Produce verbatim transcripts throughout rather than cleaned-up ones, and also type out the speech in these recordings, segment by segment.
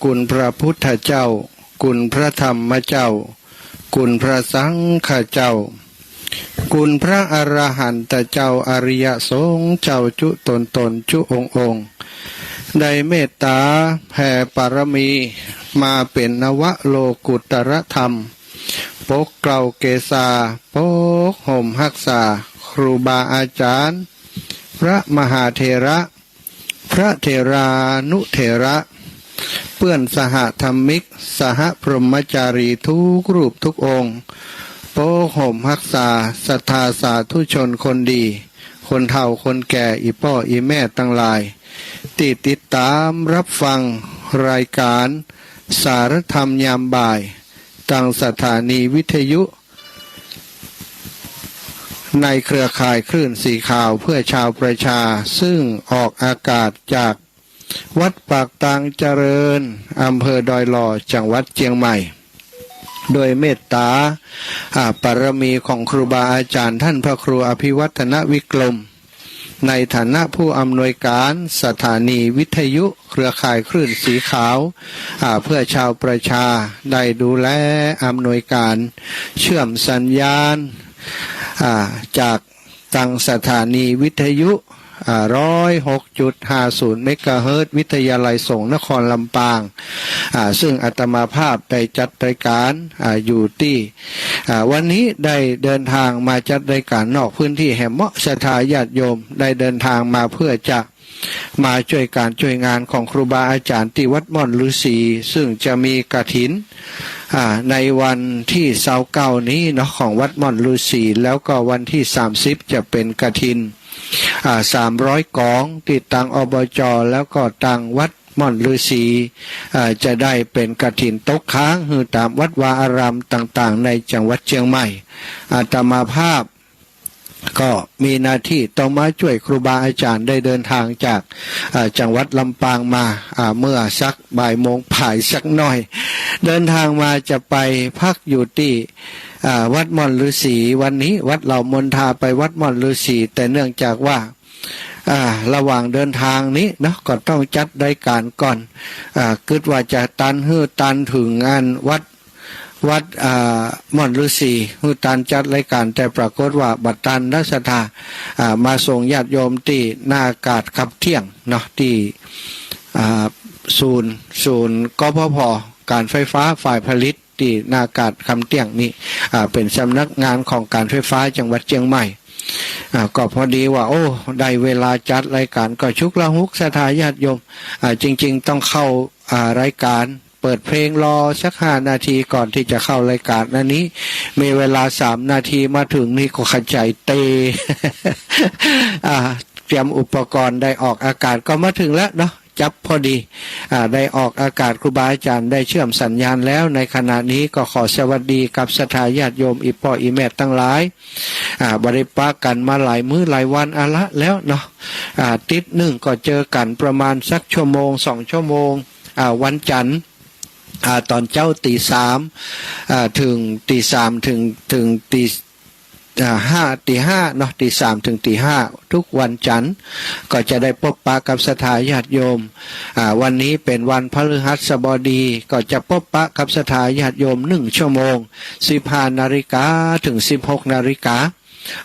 คุณพระพุทธเจ้า คุณพระธรรมเจ้า คุณพระสังฆเจ้า คุณพระอรหันตเจ้า อริยสงฆ์เจ้าจุ๊ตนตนจุ๊องค์องค์ ได้เมตตาแผ่ปารมีมาเป๋นนวโลกุตตรธรรม ปกเกล้าเกศา ปกห่มฮักษา ครูบาอาจ๋ารย์ พระมหาเถระ พระเถรานุเถระ เปื้อนสหธรรมิก สหพรหมจารีทุกรูปทุกองค์ ปกห่มฮักษาศรัทธาสาธุชนคนดี คนเฒ่าคนแก่ อี่ป้ออี่แม่ตังหลาย ตี้ติดต๋ามฮับฟังรายก๋านสารธรรมยามบ่าย ตางสถานีวิทยุ ในเครือข่ายคลื่นสีขาวเพื่อชาวประชา ซึ่งออกอากาศจากวัดปากตางเจริญ อำเภอดอยหล่อ จังหวัดเจียงใหม่ โดยเมตต๋า อ่า ปารมีของครูบาอาจ๋ารย์ ต้านพระครูอภิวัฒนวิกรม ในฐานะผู้อำนวยก๋านสถานีวิทยุเครือข่ายคลื่นสีขาว อ่า เพื่อชาวประชา ได้ดูแลอำนวยก๋านเชื่อมสัญญาณ อ่า จากตางสถานีวิทยุ อ่า ร้อยหกจุดห้าศูนย์เมกะเฮิรตซ์ วิทยาลัยสงฆ์นครลำปาง อ่า ซึ่งอาตมาภาพได้จัดรายก๋าน อ่า อยู่ตี้ อ่า วันนี้ได้เดินทางมาจัดรายก๋านนอกพื้นตี้แหมเนาะ ศรัทธาญาติโยมได้เดินทางมาเพื่อจะมาจ้วยก๋านจ้วยงานของครูบาอาจ๋ารย์ตี้วัดม่อนฤๅษี ซึ่งจะมีกฐิน อ่า ในวันตี้ซาวเก้านี้เนาะ ของวัดม่อนฤๅษี แล้วก็วันตี้สามสิบจะเป๋นกฐิน อ่า สามร้อยก๋องตี้ตาง อบจ. แล้วก็ตางวัดม่อนฤๅษี อ่า จะได้เป๋นกฐินตกค้างหื้อต๋ามวัดวาอารามต่างๆ ในจังหวัดเจียงใหม่ อาตมาภาพก็มีหน้าตี้ต้องมาจ้วยครูบาอาจ๋ารย์ ได้เดินทางจาก อ่า จังหวัดลำปางมา อ่า เมื่อสักบ่ายโมงป๋ายสักหน่อย เดินทางมาจะไปพักอยู่ตี้ อ่า วัดม่อนฤๅษี วันนี้วัดเหล่ามนทาไปวัดม่อนฤๅษี แต่เนื่องจากว่า อ่า ระหว่างเดินทางนี้เนาะ ก็ต้องจัดรายก๋านก่อน อ่า กึ๊ดว่าจะตันหื้อตันเถิงอันวัด วัด อ่า ม่อนฤๅษี หื้อตันจัดรายก๋าน แต่ปรากฏว่าบ่ตันเนาะ ศรัทธา อ่า มาส่งญาติโยมตี้หน้ากาดคำเตี้ยงเนาะ ตี้ อ่า ศูนย์ ศูนย์ กพผ ก๋านไฟฟ้าฝ่ายผลิต ตี้หน้ากาดคำเตี้ยงนี้ อ่า เป๋นสำนักงานของก๋านไฟฟ้าจังหวัดเจียงใหม่ อ่า ก็พอดีว่า โอ้ ได้เวลาจัดรายก๋าน ก็ชุกละหุกศรัทธาญาติโยม อ่า จริงๆ ต้องเข้า อ่า รายก๋าน เปิดเพลงรอสักห้านาทีก่อนตี้จะเข้ารายก๋าน อันนี้มีเวลาสามนาที มาเถิงนี่ก็ขะใจ๋เต อ่า เตรียมอุปกรณ์ได้ออกอากาศ ก็มาเถิงแล้วเนาะ จับพอดี อ่า ได้ออกอากาศ ครูบาอาจ๋ารย์ได้เชื่อมสัญญาณแล้ว ในขณะนี้ก็ขอสวัสดีกับศรัทธาญาติโยม อี่ป้ออี่แม่ตังหลาย อ่า บ่ได้ปะกั๋นมาหลายมื้อหลายวันอาละแล้วเนาะ อ่า ติ๊ดนึ่งก็เจอกั๋นประมาณสักชั่วโมงสองชั่วโมง อ่า วันจันทร์ อ่า ต๋อนเจ๊าตี๋สาม อ่า เถิงตี๋สาม เถิง เถิงตี๋ อ่า ห้า ตี๋ห้าเนาะ ตี๋สามเถิงตี๋ห้า ทุกวันจันทร์ ก็จะได้ปบปะกับศรัทธาญาติโยม อ่า วันนี้เป๋นวันพฤหัสบดี ก็จะปบปะกับศรัทธาญาติโยมนึ่งชั่วโมง สิบห้านาฬิกาเถิงสิบหกนาฬิกา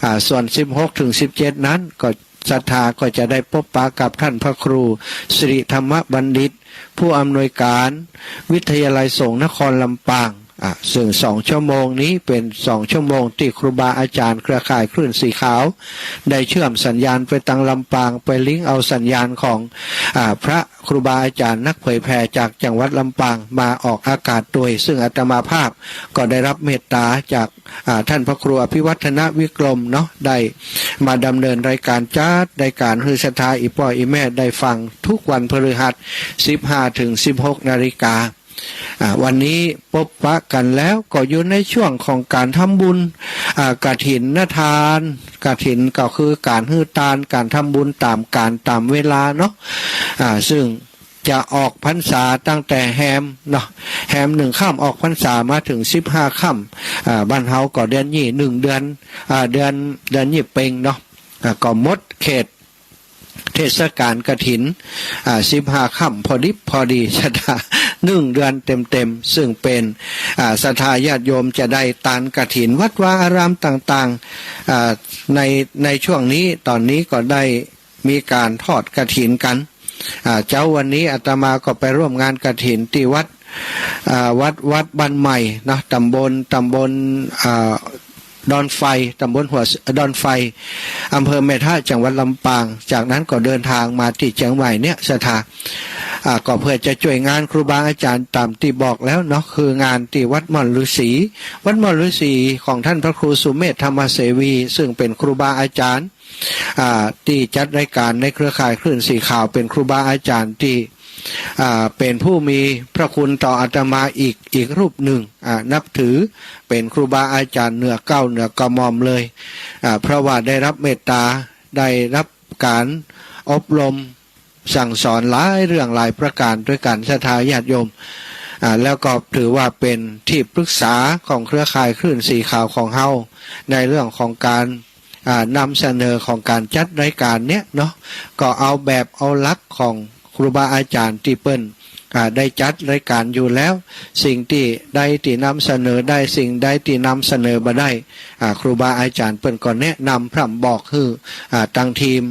อ่า ส่วนสิบหกเถิงสิบเจ็ดนั้น ก็ศรัทธาก็จะได้ปบปะกับต้านพระครูสิริธรรมบัณฑิต ผู้อำนวยก๋านวิทยาลัยสงฆ์นครลำปาง อ่า ซึ่งสองชั่วโมงนี้เป๋นสองชั่วโมงตี้ครูบาอาจ๋ารย์เครือข่ายคลื่นสีขาว ได้เชื่อมสัญญาณไปตางลำปาง ไปลิงก์เอาสัญญาณของ อ่า พระครูบาอาจ๋ารย์นักเผยแผ่จากจังหวัดลำปางมาออกอากาศตวย ซึ่งอาตมาภาพก็ได้ฮับเมตต๋าจาก อ่า ต้านพระครูอภิวัฒนวิกรมเนาะ ได้มาดำเนินรายก๋าน จัดรายก๋านหื้อศรัทธาอี่ป้ออี่แม่ได้ฟังทุกวันพฤหัส สิบห้าเถิงสิบหกนาฬิกา อ่า วันนี้ปบปะกั๋นแล้วก็อยู่ในช่วงของก๋านทำบุญ อ่า กฐินทาน กฐินก็คือก๋านหื้อตาน ก๋านทำบุญต๋ามกาลต๋ามเวลาเนาะ อ่า ซึ่ง จะออกพรรษาตั้งแต่แฮมเนาะ แฮมหนึ่งค่ำออกพรรษามาเถิงสิบห้าค่ำ อ่า บ้านเฮาก็เดือนยี่ หนึ่งเดือน อ่า เดือน เดือนยี่เป็งเนาะ อ่า ก็หมดเขตเทศกาลกฐิน อ่า สิบห้าค่ำพอดิบพอดี ศรัทธา นึ่งเดือนเต็มๆ ซึ่งเป๋น อ่า ศรัทธาญาติโยมจะได้ตานกฐินวัดวาอารามต่างๆ อ่า ใน ในช่วงนี้ ต๋อนนี้ก็ได้มีก๋านทอดกฐินกั๋น อ่า เจ๊าวันนี้อาตมาก็ไปร่วมงานกฐินตี้วัด อ่า วัด วัดบ้านใหม่เนาะ ต๋ำบล ต๋ำบล อ่า ดอนไฟ ต๋ำบลหัว ดอนไฟ อำเภอแม่ทะ จังหวัดลำปาง จากนั้นก็เดินตางมาตี้เจียงใหม่เนี่ย ศรัทธา อ่า ก็เปื้อจะจ้วยงานครูบาอาจ๋ารย์ต๋ามตี้บอกแล้วเนาะ คืองานตี้วัดม่อนฤๅษี วัดม่อนฤๅษีของต้านพระครูสุเมธธรรมเสวี ซึ่งเป๋นครูบาอาจ๋ารย์ อ่า ตี้จัดรายก๋านในเครือข่ายคลื่นสีขาว เป๋นครูบาอาจ๋ารย์ตี้ อ่า เป๋นผู้มีพระคุณต่ออาตมาอีก อีกรูปนึ่ง อ่า นับถือเป๋นครูบาอาจ๋ารย์เหนือเกล้าเหนือกระหม่อมเลย อ่า เพราะว่าได้ฮับเมตต๋า ได้ฮับก๋านอบรมสั่งสอนหลายเรื่องหลายประก๋านตวยกั๋น ศรัทธาญาติโยม อ่า แล้วก็ถือว่าเป๋นตี้ปรึกษาของเครือข่ายคลื่นสีขาวของเฮา ในเรื่องของก๋าน อ่า นำเสนอของก๋านจัดรายก๋านเนี่ยเนาะ ก็เอาแบบเอาหลักของครูบาอาจ๋ารย์ตี้เปิ้น อ่า ได้จัดรายก๋านอยู่แล้ว สิ่งตี้ใดตี้นำเสนอได้ สิ่งใดตี้นำเสนอบ่ได้ อ่า ครูบาอาจ๋ารย์เปิ้นก็แนะนำพร่ำบอกหื้อ อ่า ตังทีม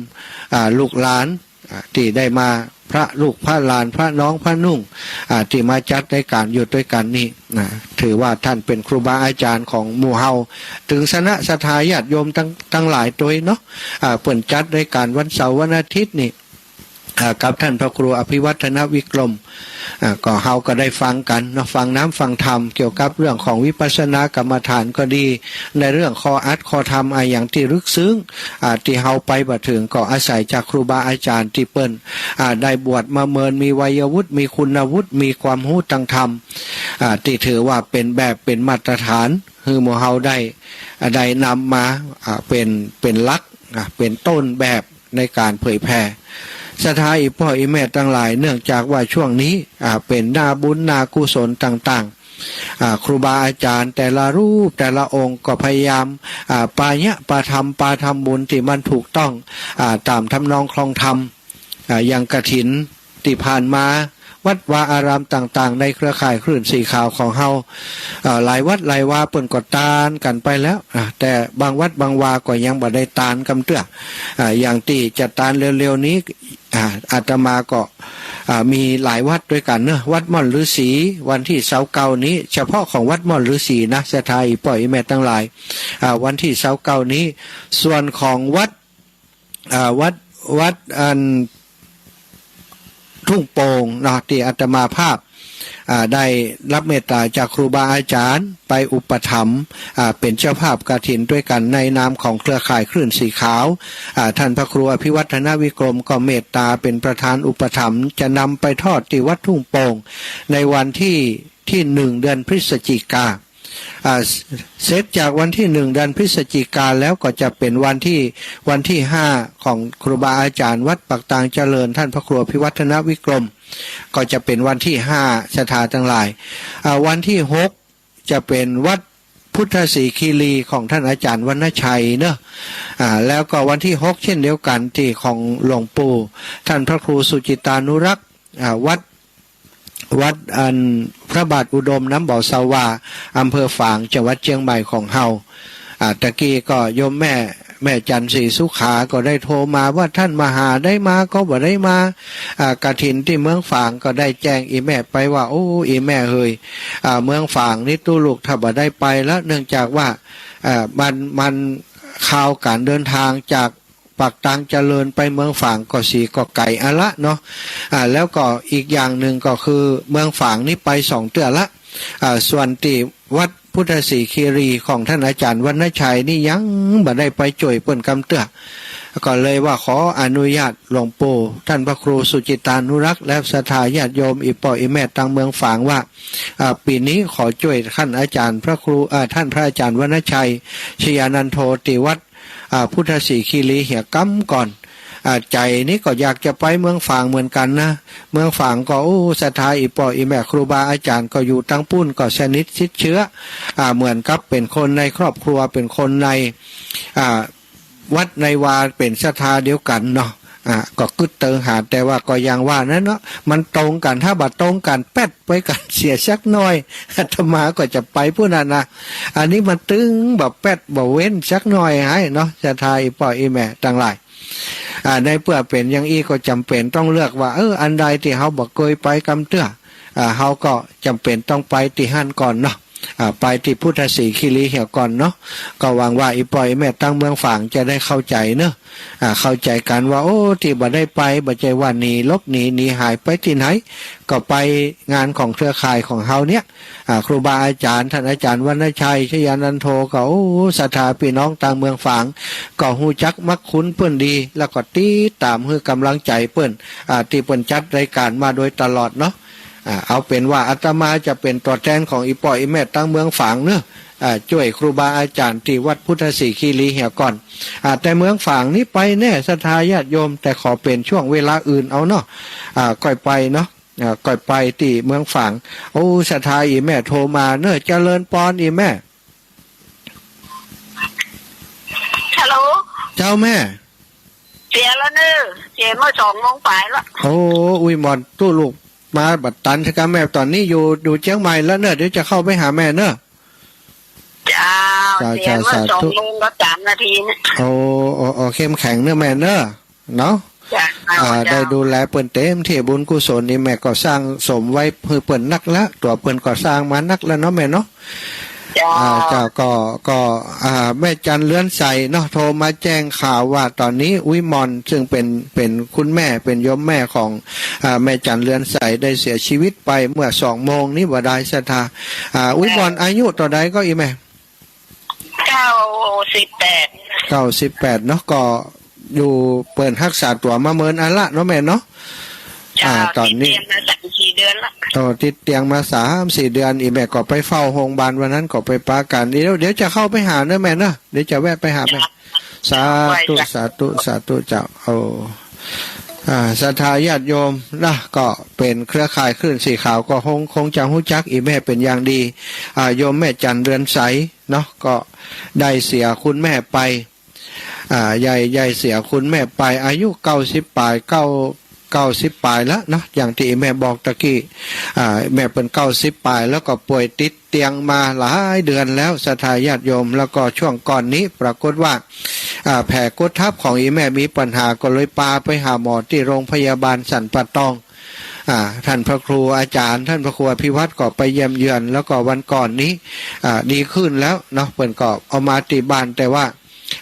อ่า ลูกหลาน อ่า ตี้ได้มา พระลูกพระหลาน พระน้องพระนุ่ง อ่า ตี้มาจัดรายก๋านอยู่ตวยกั๋นนี่นะ ถือว่าต้านเป๋นครูบาอาจ๋ารย์ของหมู่เฮา ตึงสนะศรัทธาญาติโยมตัง ตังหลายตวยเนาะ อ่า เปิ้นจัดรายก๋านวันเสาร์วันอาทิตย์นี่ อ่า กับต้านพระครูอภิวัฒนวิกรม อ่า ก็เฮาก็ได้ฟังกั๋นเนาะ ฟังนำฟังธรรมเกี่ยวกับเรื่องของวิปัสสนากรรมฐานก็ดี ในเรื่องข้ออัดข้อธรรมอะหยังตี้ลึกซึ้ง อ่า ตี้เฮาไปบ่เถิง ก็อาศัยจากครูบาอาจ๋ารย์ตี้เปิ้น อ่า ได้บวชมาเมิน มีวัยวุฒิ มีคุณวุฒิ มีความฮู้ตางธรรม อ่า ตี้ถือว่าเป๋นแบบ เป๋นมาตรฐาน หื้อหมู่เฮาได้ อ่า ได้นำมา อ่า เป๋น เป๋นหลัก อ่า เป๋นต้นแบบในก๋านเผยแผ่ ศรัทธาอี่ป้ออี่แม่ตังหลาย เนื่องจากว่าช่วงนี้ อ่า เป๋นหน้าบุญหน้ากุศลต่างๆ อ่า ครูบาอาจ๋ารย์แต่ละรูปแต่ละองค์ก็พยายาม อ่า ปายะปาธรรม ปาทำบุญตี้มันถูกต้อง อ่า ต๋ามทำนองคลองธรรม อ่า อย่างกฐินตี้ผ่านมา วัดวาอารามต่างๆ ในเครือข่ายคลื่นสีขาวของเฮา อ่า หลายวัดหลายวาเปิ้นก็ตานกั๋นไปแล้ว อ่า แต่บางวัดบางวาก็ยังบ่ได้ตานกำเตื้อ อ่า อย่างตี้จะตานเร็วๆ นี้ อ่า อาตมาก็ อ่า มีหลายวัดตวยกั๋นเนาะ วัดม่อนฤๅษี วันตี้ซาวเก้านี้ เฉพาะของวัดม่อนฤๅษีนะ ศรัทธาอี่ป้ออี่แม่ตังหลาย อ่า วันตี้ซาวเก้านี้ ส่วนของวัด อ่า วัด วัดอันทุ่งโป่งเนาะ ตี้อาตมาภาพ อ่า ได้ฮับเมตต๋าจากครูบาอาจ๋ารย์ไปอุปถัมภ์ อ่า เป๋นเจ้าภาพกฐินตวยกั๋นในนามของเครือข่ายคลื่นสีขาว อ่า ต้านพระครูอภิวัฒนวิกรมก็เมตต๋าเป๋นประธานอุปถัมภ์ จะนำไปทอดตี้วัดทุ่งโป่ง ในวันตี้ ตี้หนึ่งเดือนพฤศจิกา อ่า เสร็จจากวันตี้หนึ่งเดือนพฤศจิกาแล้วก็จะเป๋นวันตี้ วันตี้ห้าของครูบาอาจ๋ารย์วัดปากตางเจริญ ต้านพระครูอภิวัฒนวิกรม ก็จะเป๋นวันตี้ห้า ศรัทธาตังหลาย อ่า วันตี้หกจะเป๋นวัดพุทธศรีคีรีของต้านอาจ๋ารย์วรรณชัยเนาะ อ่า แล้วก็วันตี้หกเช่นเดียวกั๋นตี้ของหลวงปู่ต้านพระครูสุจิตตานุรักษ์ อ่า วัด วัดอันพระบาทอุดมน้ำบ่อสวา อำเภอฝาง จังหวัดเจียงใหม่ของเฮา อ่า ตะกี้ก็โยมแม่ แม่จันทร์ศรีสุขาก็ได้โทรมาว่าต้านมหาได้มาก็บ่ได้มา อ่า กฐินตี้เมืองฝางก็ได้แจ้งอี่แม่ไปว่า โอ้ อี่แม่เหย อ่า เมืองฝางนี้ตุ๊ลูกถ้าบ่ได้ไปแล้ว เนื่องจากว่า อ่า มัน มัน ข่าวก๋านเดินตางจากปากตางเจริญไปเมืองฝางก็สีก็ไก๋อะละเนาะ อ่า แล้วก็อีกอย่างนึ่งก็คือเมืองฝางนี้ไปสองเตื้อละ อ่า ส่วนตี้วัดพุทธศรีคีรีของต้านอาจ๋ารย์วรรณชัยนี่ยังบ่ได้ไปจ้วยเปิ้นกำเตื้อ ก็เลยว่าขออนุญาตหลวงปู่ต้านพระครูสุจิตตานุรักษ์ และศรัทธาญาติโยมอี่ป้ออี่แม่ตางเมืองฝางว่า อ่า ปี๋นี้ขอจ้วยต้านอาจ๋ารย์พระครู อ่า ต้านพระอาจ๋ารย์วรรณชัย ชยานันโท ตี้วัด อ่า พุทธศรีคีรีเหียกำก่อน อ่า ใจ๋นี้ก็อยากจะไปเมืองฝางเหมือนกั๋นนะ เมืองฝางก็ โอ้ ศรัทธาอี่ป้ออี่แม่ครูบาอาจ๋ารย์ก็อยู่ตางปู้นก็สนิทชิดเชื้อ อ่า เหมือนกับเป๋นคนในครอบครัว เป๋นคนใน อ่า วัดในวา เป๋นศรัทธาเดียวกั๋นเนาะ อ่ะ ก็กึ๊ดเติงหา แต่ว่าก็อย่างว่านั้นเนาะ มันตรงกั๋น ถ้าบ่ตรงกั๋นแป๊ดไปกั๋นเสียสักหน่อย อาตมาก็จะไปปู้นน่ะนะ อันนี้มันตึงบ่แป๊ดบ่เว้นสักหน่อยไห้เนาะ ศรัทธาอี่ป้ออี่แม่ตังหลาย อ่า ในเมื่อเป๋นอย่างอี้ก็จ๋ำเป๋นต้องเลือกว่า เออ อันใดตี้เฮาบ่เกยไปกำเตื้อ อ่า เฮาก็จ๋ำเป๋นต้องไปตี้หั้นก่อนเนาะ อ่า ไปตี้พุทธศรีคีรีเหียก่อนเนาะ ก็หวังว่าอี่ป้ออี่แม่ตังเมืองฝางจะได้เข้าใจ๋เนาะ อ่า เข้าใจ๋กั๋นว่า โอ้ ตี้บ่ได้ไป บ่ใจ้ว่าหนี หลบหนี หนีหายไปตี้ไหน ก็ไปงานของเครือข่ายของเฮาเนี่ย อ่า ครูบาอาจ๋ารย์ ต้านอาจ๋ารย์วรรณชัย ชยานันโท ก็ โอ้ ศรัทธาปี้น้องตังเมืองฝาง ก็ฮู้จักมักคุ้นเปิ้นดี แล้วก็ติดต๋ามหื้อก๋ำลังใจ๋เปิ้น อ่า ตี้เปิ้นจัดรายก๋านมาโดยตลอดเนาะ อ่า เอาเป๋นว่าอาตมาจะเป๋นตั๋วแตนของอี่ป้ออี่แม่ตังเมืองฝางเนาะ อ่า จ้วยครูบาอาจ๋ารย์ตี้วัดพุทธศรีคีรีเหียก่อน อ่า แต่เมืองฝางนี้ไปแน่ ศรัทธาญาติโยม แต่ขอเป๋นช่วงเวลาอื่นเอาเนาะ อ่า ก่อยไปเนาะ อ่า ก่อยไปตี้เมืองฝาง โอ้ ศรัทธาอี่แม่โทรมาเนาะ เจริญปอนอี่แม่ ฮัลโหล เจ้าแม่ เสียแล้วเน่อ เสียเมื่อสองโมงป๋ายแล้ว โอ้ อุ๊ย หม่อน ตุ๊ลูกมาบ่ตันใช่กะแม่ ต๋อนนี้อยู่ อยู่เจียงใหม่แล้วเน่อ เดี๋ยวจะเข้าไปหาแม่เน่อ เจ้า เจ้า เสียเมื่อ เจ้า สาธุ สองโมงกับสามนาทีเนี่ย โอ้ โอ้ โอ้ เข้มแข็งเน่อแม่เน่อ เนาะ เจ้า อ่า เจ้า ได้ดูแลเปิ้นเต๋มตี้ บุญกุศลนี่แม่ก็สร้างสมไว้หื้อเปิ้นนักละ ตั๋วเปิ้นก็สร้างมานักละเนาะแม่เนาะ เจ้า อ่า เจ้า ก็ ก็ อ่า แม่จันเรือนใสเนาะ โทรมาแจ้งข่าวว่าต๋อนนี้อุ๊ยหม่อน ซึ่งเป๋น เป๋นคุณแม่ เป๋นโยมแม่ของ อ่า แม่จันเรือนใส ได้เสียชีวิตไปเมื่อสองโมงนี้บ่ดาย ศรัทธา อ่า อุ๊ยหม่อน อายุเต้าใดก็อี่แม่ เก้าสิบแปด เก้าสิบแปดเนาะ ก็อยู่เปิ้นฮักษาตั๋วมาเมินอันละเนาะแม่เนาะ เจ้า อ่า ต๋อนนี้ ติดเตียงมาสามสี่เดือนละ โอ้ ติดเตียงมาสามสี่เดือน อี่แม่ก็ไปเฝ้าโฮงบาลวันนั้นก็ไปปะกั๋น เดี๋ยว เดี๋ยวจะเข้าไปหาเน่อแม่เนาะ เดี๋ยวจะแวะไปหาแม่ เจ้า สาธุ เจ้า สาธุ สาธุเจ้า โอ้ อ่า ศรัทธาญาติโยมนะ ก็เป๋นเครือข่ายคลื่นสีขาว ก็คง คงจะฮู้จักอี่แม่เป๋นอย่างดี อ่า โยมแม่จันเรือนใสเนาะ ก็ได้เสียคุณแม่ไป อ่า ได้ ได้เสียคุณแม่ไป อายุเก้าสิบป๋าย เก้า เก้าสิบป๋ายละเนาะ อย่างตี้แม่บอกตะกี้ อ่า แม่เปิ้นเก้าสิบป๋าย แล้วก็ป่วยติดเตียงมาหลายเดือนแล้ว ศรัทธาญาติโยม แล้วก็ช่วงก่อนนี้ปรากฏว่า อ่า แผลกดทับของอี่แม่มีปัญหา ก็เลยปาไปหาหมอตี้โรงพยาบาลสันป่าตอง อ่า ต้านพระครูอาจ๋ารย์ ต้านพระครูอภิวัฒน์ก็ไปเยี่ยมเยือน แล้วก็วันก่อนนี้ อ่า ดีขึ้นแล้วเนาะ เปิ้นก็เอามาตี้บ้าน แต่ว่า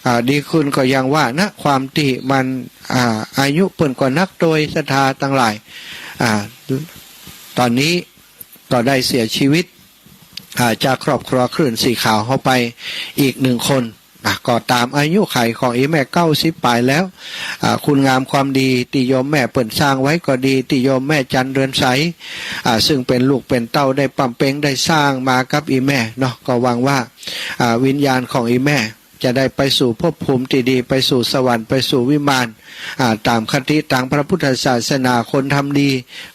อ่า ดีขึ้นก็อย่างว่านะ ความตี้มัน อ่า อายุเปิ้นก็นักโตย ศรัทธาตังหลาย อ่า ต๋อนนี้ก็ได้เสียชีวิต อ่า จากครอบครัวคลื่นสีขาวเฮาไปอีกหนึ่งคน อ่ะ ก็ต๋ามอายุขัยของอี่แม่เก้าสิบป๋ายแล้ว อ่า คุณงามความดีตี้โยมแม่เปิ้นสร้างไว้ก็ดี ตี้โยมแม่จันเรือนใส อ่า ซึ่งเป๋นลูกเป๋นเต้าได้ปำเป็งได้สร้างมากับอี่แม่เนาะ ก็หวังว่า อ่า วิญญาณของอี่แม่จะได้ไปสู่ภพภูมิตี้ดี ไปสู่สวรรค์ ไปสู่วิมาน อ่า ต๋ามคติตางพระพุทธศาสนา คนทำดี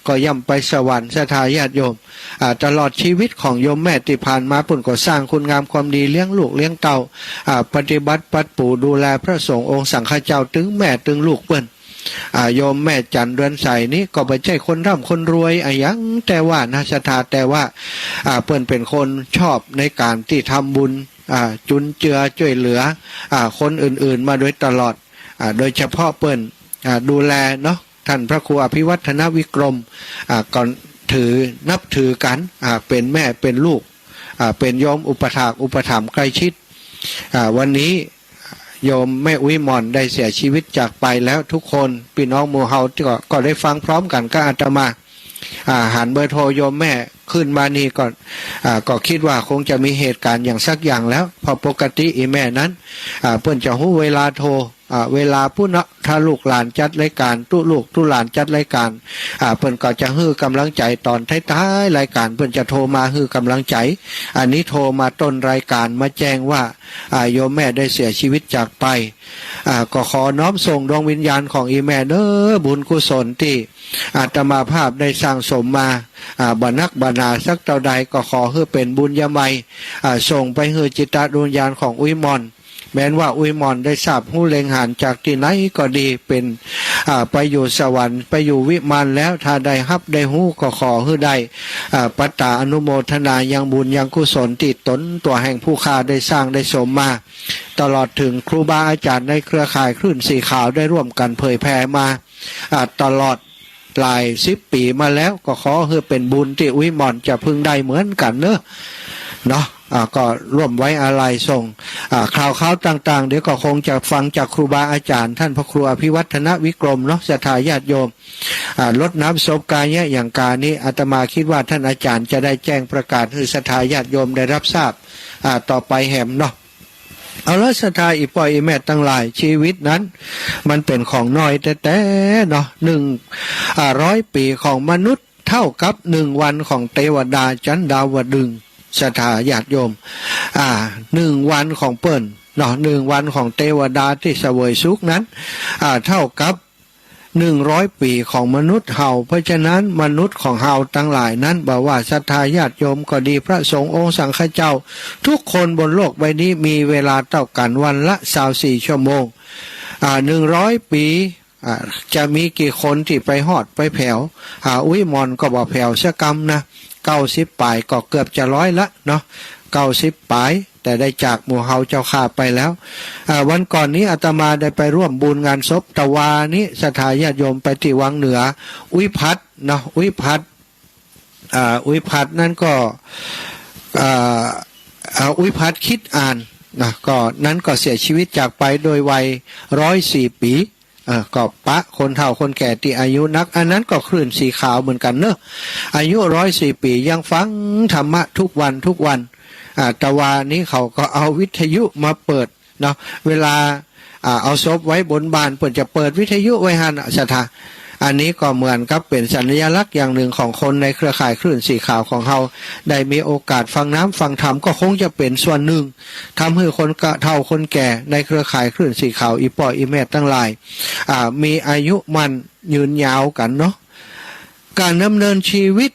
ก็ย่อมไปสวรรค์ ศรัทธาญาติโยม อ่า ตลอดชีวิตของโยมแม่ตี้ผ่านมา เปิ้นก็สร้างคุณงามความดี เลี้ยงลูกเลี้ยงเต้า อ่า ปฏิบัติปัดปูดูแลพระสงฆ์องค์สังฆเจ้า ตึงแม่ตึงลูกเปิ้น อ่า โยมแม่จันเรือนใสนี้ก็บ่ใจ้คนร่ำคนรวยอะหยัง แต่ว่านะ ศรัทธา แต่ว่า อ่า เปิ้นเป๋นคนชอบในก๋านตี้ทำบุญ อ่า จุนเจือจ้วยเหลือ อ่า คนอื่นๆ มาโดยตลอด อ่า โดยเฉพาะเปิ้น อ่า ดูแลเนาะ ต้านพระครูอภิวัฒนวิกรม อ่า ก็ถือ นับถือกั๋น อ่า เป๋นแม่เป๋นลูก อ่า เป๋นโยมอุปถากอุปถัมภ์ใกล้ชิด อ่า วันนี้โยมแม่อุ๊ยหม่อนได้เสียชีวิตจากไปแล้ว ทุกคน ปี้น้องหมู่เฮาก็ ก็ได้ฟังพร้อมกั๋นกับอาตมา อ่า หันเบอร์โทรโยมแม่ขึ้นมานี่ก็ อ่า ก็กึ๊ดว่าคงจะมีเหตุก๋ารณ์อย่างสักอย่างแล้ว เพราะปกติอี่แม่นั้น อ่า เปิ้นจะฮู้เวลาโทร อ่า เวลาปู้นเนาะ ถ้าลูกหลานจัดรายก๋าน ตุ๊ลูกตุ๊หลานจัดรายก๋าน อ่า เปิ้นก็จะหื้อก๋ำลังใจ๋ต๋อนท้ายๆ รายก๋าน เปิ้นจะโทรมาหื้อก๋ำลังใจ๋ อันนี้โทรมาต้นรายก๋านมาแจ้งว่า อ่า โยมแม่ได้เสียชีวิตจากไป อ่า ก็ขอน้อมส่งดวงวิญญาณของอี่แม่เน้อ บุญกุศลตี้อาตมาภาพได้สร้างสมมา อ่า บ่นักบ่หนาสักเต้าใด ก็ขอหื้อเป๋นบุญญามัย อ่า ส่งไปหื้อจิตวิญญาณของอุ๊ยหม่อน แม้นว่าอุ๊ยหม่อนได้ทราบฮู้เล็งหันจากตี้ไหนก็ดี เป๋น อ่า ไปอยู่สวรรค์ ไปอยู่วิมานแล้ว ถ้าได้ฮับได้ฮู้ก็ขอหื้อได้ อ่า ปัตตาอนุโมทนายังบุญยังกุศลตี้ต๋นตั๋วแห่งผู้ข้าได้สร้างได้สมมา ตลอดเถิงครูบาอาจ๋ารย์ในเครือข่ายคลื่นสีขาวได้ร่วมกั๋นเผยแผ่มา อ่า ตลอดหลายสิบปี๋มาแล้ว ก็ขอหื้อเป๋นบุญตี้อุ๊ยหม่อนจะพึงได้เหมือนกั๋นเนาะ เนาะ อ่า ก็ร่วมไว้อาลัยส่ง อ่า ข่าวคราวต่างๆ เดี๋ยวก็คงจะฟังจากครูบาอาจ๋ารย์ ท่านพระครูอภิวัฒนวิกรมเนาะ ศรัทธาญาติโยม อ่า รดน้ำศพกาเยียะหยังกานี้ อาตมาคิดว่าท่านอาจ๋ารย์จะได้แจ้งประกาศหื้อศรัทธาญาติโยมได้ฮับทราบ อ่า ต่อไปแหมเนาะ เอาละศรัทธาอี่ป้ออี่แม่ตังหลาย ชีวิตนั้นมันเป๋นของน้อยแต๊ๆ เนาะ หนึ่ง อ่า ร้อยปี๋ของมนุษย์เต้ากับหนึ่งวันของเตวดาจั๊นดาวดึงส์ ศรัทธาญาติโยม อ่า หนึ่งวันของเปิ้นเนาะ หนึ่งวันของเตวดาตี้เสวยสุขนั้น อ่า เต้ากับ หนึ่งร้อยปี๋ของมนุษย์เฮา เพราะฉะนั้นมนุษย์ของเฮาตังหลายนั้น บ่ว่าศรัทธาญาติโยมก็ดี พระสงฆ์องค์สังฆเจ้า ทุกคนบนโลกใบนี้มีเวลาเต้ากั๋นวันละซาวสี่ชั่วโมง อ่า หนึ่งร้อยปี๋ อ่า จะมีกี่คนตี้ไปฮอดไปแผว อ่า อุ๊ยหม่อนก็บ่แผวสักกำนะ เก้าสิบป๋ายก็เกือบจะร้อยละเนาะ เก้าสิบป๋าย แต่ได้จากหมู่เฮาเจ้าข้าไปแล้ว อ่า วันก่อนนี้อาตมาได้ไปร่วมบุญงานศพ ตะวานี้ศรัทธาญาติโยมไปตี้วังเหนือ อุ๊ยพัดเนาะ อุ๊ยพัด อ่า อุ๊ยพัดนั้นก็ อ่า อ่า อุ๊ยพัดคิดอ่านนะ ก็นั้นก็เสียชีวิตจากไปโดยวัยร้อยสี่ปี๋ เอ่อ ก็ปะคนเฒ่าคนแก่ตี้อายุนัก อันนั้นก็คลื่นสีขาวเหมือนกั๋นเนาะ อายุร้อยสี่ปี๋ยังฟังธรรมะทุกวันทุกวัน อ่า ตะวานี้เขาก็เอาวิทยุมาเปิดเนาะ เวลา อ่า เอาศพไว้บนบ้าน เปิ้นจะเปิดวิทยุไว้หั้นน่ะ ศรัทธา อันนี้ก็เหมือนกับเป๋นสัญลักษณ์อย่างหนึ่งของคนในเครือข่ายคลื่นสีขาวของเฮา ได้มีโอกาสฟังน้ำฟังธรรม ก็คงจะเป๋นส่วนหนึ่ง ทำหื้อคนเฒ่าคนแก่ในเครือข่ายคลื่นสีขาว อี่ป้ออี่แม่ตังหลาย อ่า มีอายุมั่นยืนยาวกั๋นเนาะ ก๋านดำเนินชีวิต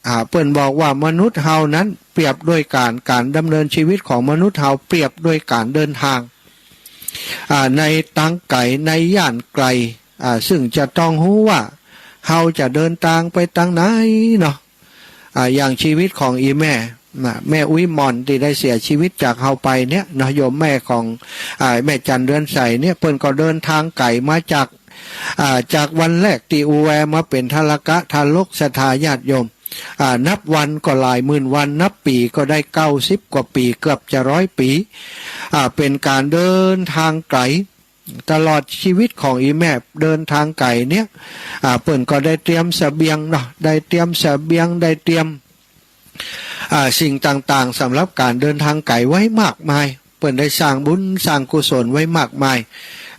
อ่า เปิ้นบอกว่ามนุษย์เฮานั้นเปรียบด้วยก๋าน ก๋านดำเนินชีวิตของมนุษย์เฮาเปรียบด้วยก๋านเดินทาง อ่า ในตางไก๋ ในย่านไก๋ อ่า ซึ่งจะต้องฮู้ว่าเฮาจะเดินตางไปตางไหนเนาะ อ่า อย่างชีวิตของอี่แม่ น่ะ แม่อุ๊ยหม่อนตี้ได้เสียชีวิตจากเฮาไปเนี่ยเนาะ โยมแม่ของ อ่า แม่จันเดือนใสเนี่ย เปิ้นก็เดินตางไก๋มาจาก อ่า จากวันแรกตี้อูแวมาเป๋นทารกะทารก ศรัทธาญาติโยม อ่า นับวันก็หลายหมื่นวัน นับปี๋ก็ได้เก้าสิบกว่าปี๋ เกือบจะร้อยปี๋ อ่า เป๋นก๋านเดินตางไก๋ ตลอดชีวิตของอี่แม่เดินตางไก๋เนี่ย อ่า เปิ้นก็ได้เตรียมเสบียงเนาะ ได้เตรียมเสบียง ได้เตรียม อ่า สิ่งต่างๆ สำหรับก๋านเดินตางไก๋ไว้มากมาย เปิ้นได้สร้างบุญสร้างกุศลไว้มากมาย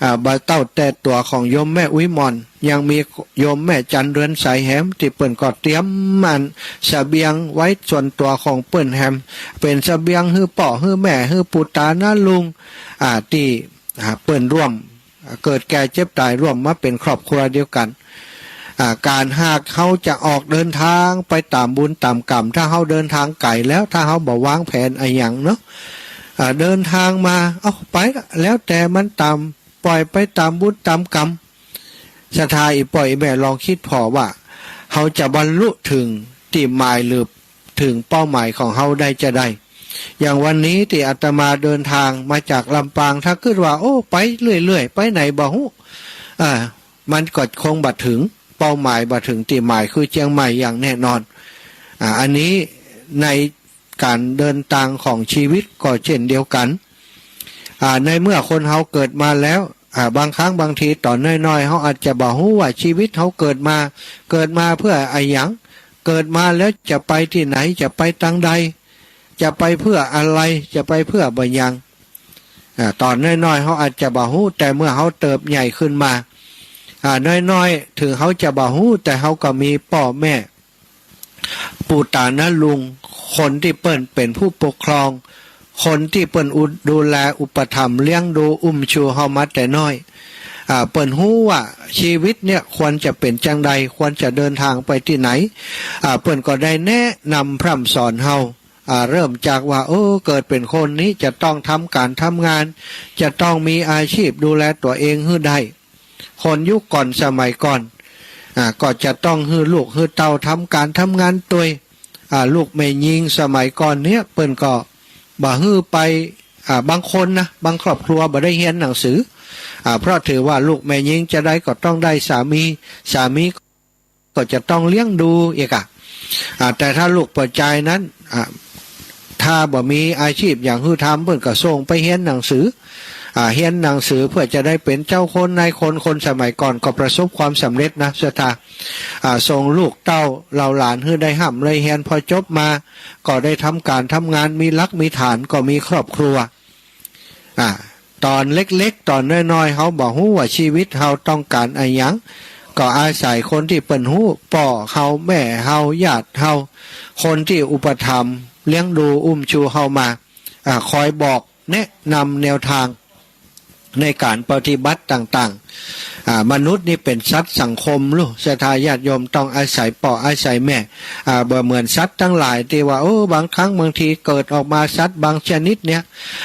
อ่า บ่เต้าแต่ตั๋วของโยมแม่อุ๊ยหม่อน ยังมีโยมแม่จันเดือนใสแหม ตี้เปิ้นก็เตรียมอันเสบียงไว้ส่วนตั๋วของเปิ้นแหม เป๋นเสบียงหื้อป้อหื้อแม่ หื้อปู่ต๋าน้าลุง อ่า ตี้ อ่า เปิ้นร่วม อ่า เกิดแก่เจ็บต๋ายร่วมมาเป๋นครอบครัวเดียวกั๋น อ่า ก๋านหากเฮาจะออกเดินตางไปต๋ามบุญต๋ามกรรม ถ้าเฮาเดินตางไก๋แล้ว ถ้าเฮาบ่วางแผนอะหยังเนาะ อ่า เดินตางมา เอ้า ไปละ แล้วแต่มันต๋าม ป่อยไปต๋ามบุญต๋ามกรรม ศรัทธาอี่ป้ออี่แม่ลองกึ๊ดผ่อว่า เฮาจะบรรลุเถิงตี้หมายหรือเถิงเป้าหมายของเฮาได้จาใด อย่างวันนี้ตี้อาตมาเดินตางมาจากลำปาง ถ้ากึ๊ดว่า โอ้ ไปเรื่อยๆ ไปไหนบ่ฮู้ อ่า มันก็คงบ่เถิงเป้าหมาย บ่เถิงตี้หมายคือเจียงใหม่อย่างแน่นอน อ่า อันนี้ในก๋านเดินตางของชีวิตก็เช่นเดียวกั๋น อ่า ในเมื่อคนเฮาเกิดมาแล้ว อ่า บางครั้งบางทีต๋อนน้อยๆ เฮาอาจจะบ่ฮู้ว่าชีวิตเฮาเกิดมา เกิดมาเปื้ออะหยัง เกิดมาแล้วจะไปตี้ไหน จะไปตางใด จะไปเปื้ออะไร จะไปเปื้อบ่าหยัง อ่า ต๋อนน้อยๆ เฮาอาจจะบ่ฮู้ แต่เมื่อเฮาเติบใหญ่ขึ้นมา อ่า น้อยๆ เถิงเฮาจะบ่ฮู้ แต่เฮาก็มีป้อแม่ ปู่ต๋าน้าลุง คนตี้เปิ้นเป๋นผู้ปกครอง คนตี้เปิ้นอุ- ดูแลอุปถัมภ์เลี้ยงดูอุ้มชูเฮามาแต่น้อย อ่า เปิ้นฮู้ว่าชีวิตเนี่ยควรจะเป๋นจาใด ควรจะเดินตางไปตี้ไหน อ่า เปิ้นก็ได้แนะนำพร่ำสอนเฮา อ่า เริ่มจากว่า เออ เกิดเป๋นคนนี้จะต้องทำก๋านทำงาน จะต้องมีอาชีพดูแลตั๋วเองหื้อได้ คนยุคก่อนสมัยก่อน อ่า ก็จะต้องหื้อลูกหื้อเต้าทำก๋านทำงานตวย อ่า ลูกแม่ญิงสมัยก่อนเนี่ยเปิ้นก็บ่หื้อไป อ่า บางคนนะ บางครอบครัวบ่ได้เฮียนหนังสือ อ่า เพราะถือว่าลูกแม่ญิงจะใดก็ต้องได้สามี สามีก็จะต้องเลี้ยงดูอีกอะ อ่า แต่ถ้าลูกป้อจายนั้น อ่า ถ้าบ่มีอาชีพอย่างหื้อทำ เปิ้นก็ส่งไปเฮียนหนังสือ อ่า เฮียนหนังสือเพื่อจะได้เป๋นเจ้าคนนายคน คนสมัยก่อนก็ประสบความสำเร็จนะศรัทธา อ่า ส่งลูกเต้าเหล่าหลานหื้อได้ฮ่ำได้เฮียน พอจบมาก็ได้ทำก๋านทำงาน มีหลักมีฐาน ก็มีครอบครัว อ่า ต๋อนเล็กๆ ต๋อนน้อยๆ เฮาบ่ฮู้ว่าชีวิตเฮาต้องก๋านอะหยัง ก็อาศัยคนตี้เปิ้นฮู้ ป้อเฮา แม่เฮา ญาติเฮา คนตี้อุปถัมภ์เลี้ยงดูอุ้มชูเฮามา อ่า คอยบอกแนะนำแนวทางในก๋านปฏิบัติต่างๆ อ่า มนุษย์นี่เป๋นสัตว์สังคมลูก ศรัทธาญาติโยม ต้องอาศัยป้ออาศัยแม่ อ่า บ่เหมือนสัตว์ตังหลายตี้ว่า โอ้ บางครั้งบางทีเกิดออกมาสัตว์บางชนิดเนี่ย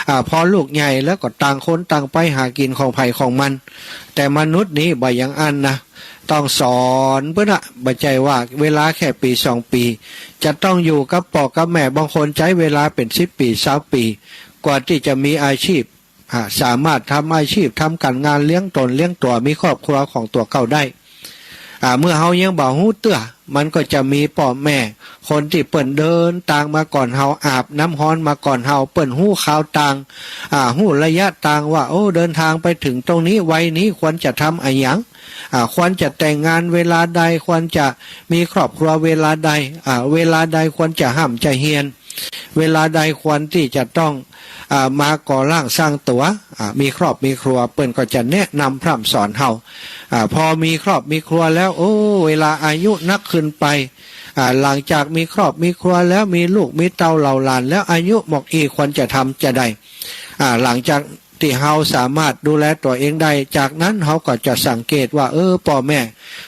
อ่า พอลูกใหญ่แล้วก็ต่างคนต่างไปหากิ๋นของใผของมัน แต่มนุษย์นี้บ่อย่างอั้นนะ ต้องสอนเปิ้นอะ บ่ใจ้ว่าเวลาแค่ปี๋สองปี๋ จะต้องอยู่กับป้อกับแม่ บางคนใจ๊เวลาเป๋นสิบปี๋ ซาวปี๋ กว่าตี้จะมีอาชีพ อ่า สามารถทำอาชีพ ทำก๋านงานเลี้ยงต๋นเลี้ยงตั๋ว มีครอบครัวของตั๋วเก่าได้ อ่า เมื่อเฮายังบ่ฮู้เตื้อ มันก็จะมีป้อแม่ คนตี้เปิ้นเดินตางมาก่อนเฮา อาบน้ำฮ้อนมาก่อนเฮา เปิ้นฮู้คาวตาง อ่า ฮู้ระยะตางว่า โอ้ เดินตางไปเถิงตรงนี้ วัยนี้ควรจะทำอะหยัง อ่า ควรจะแต่งงานเวลาใด ควรจะมีครอบครัวเวลาใด อ่า เวลาใดควรจะฮ่ำจะเฮียน เวลาใดควรตี้จะต้อง อ่า มาก่อร่างสร้างตั๋ว อ่า มีครอบมีครัว เปิ้นก็จะแนะนำพร่ำสอนเฮา อ่า พอมีครอบมีครัวแล้ว โอ้ เวลาอายุนักขึ้นไป อ่า หลังจากมีครอบมีครัวแล้ว มีลูกมีเต้าเหล่าหลานแล้ว อายุหมอกอี้ควรจะทำจาใด อ่า หลังจากตี้เฮาสามารถดูแลตั๋วเองได้ จากนั้นเฮาก็จะสังเกตว่า เออ ป้อแม่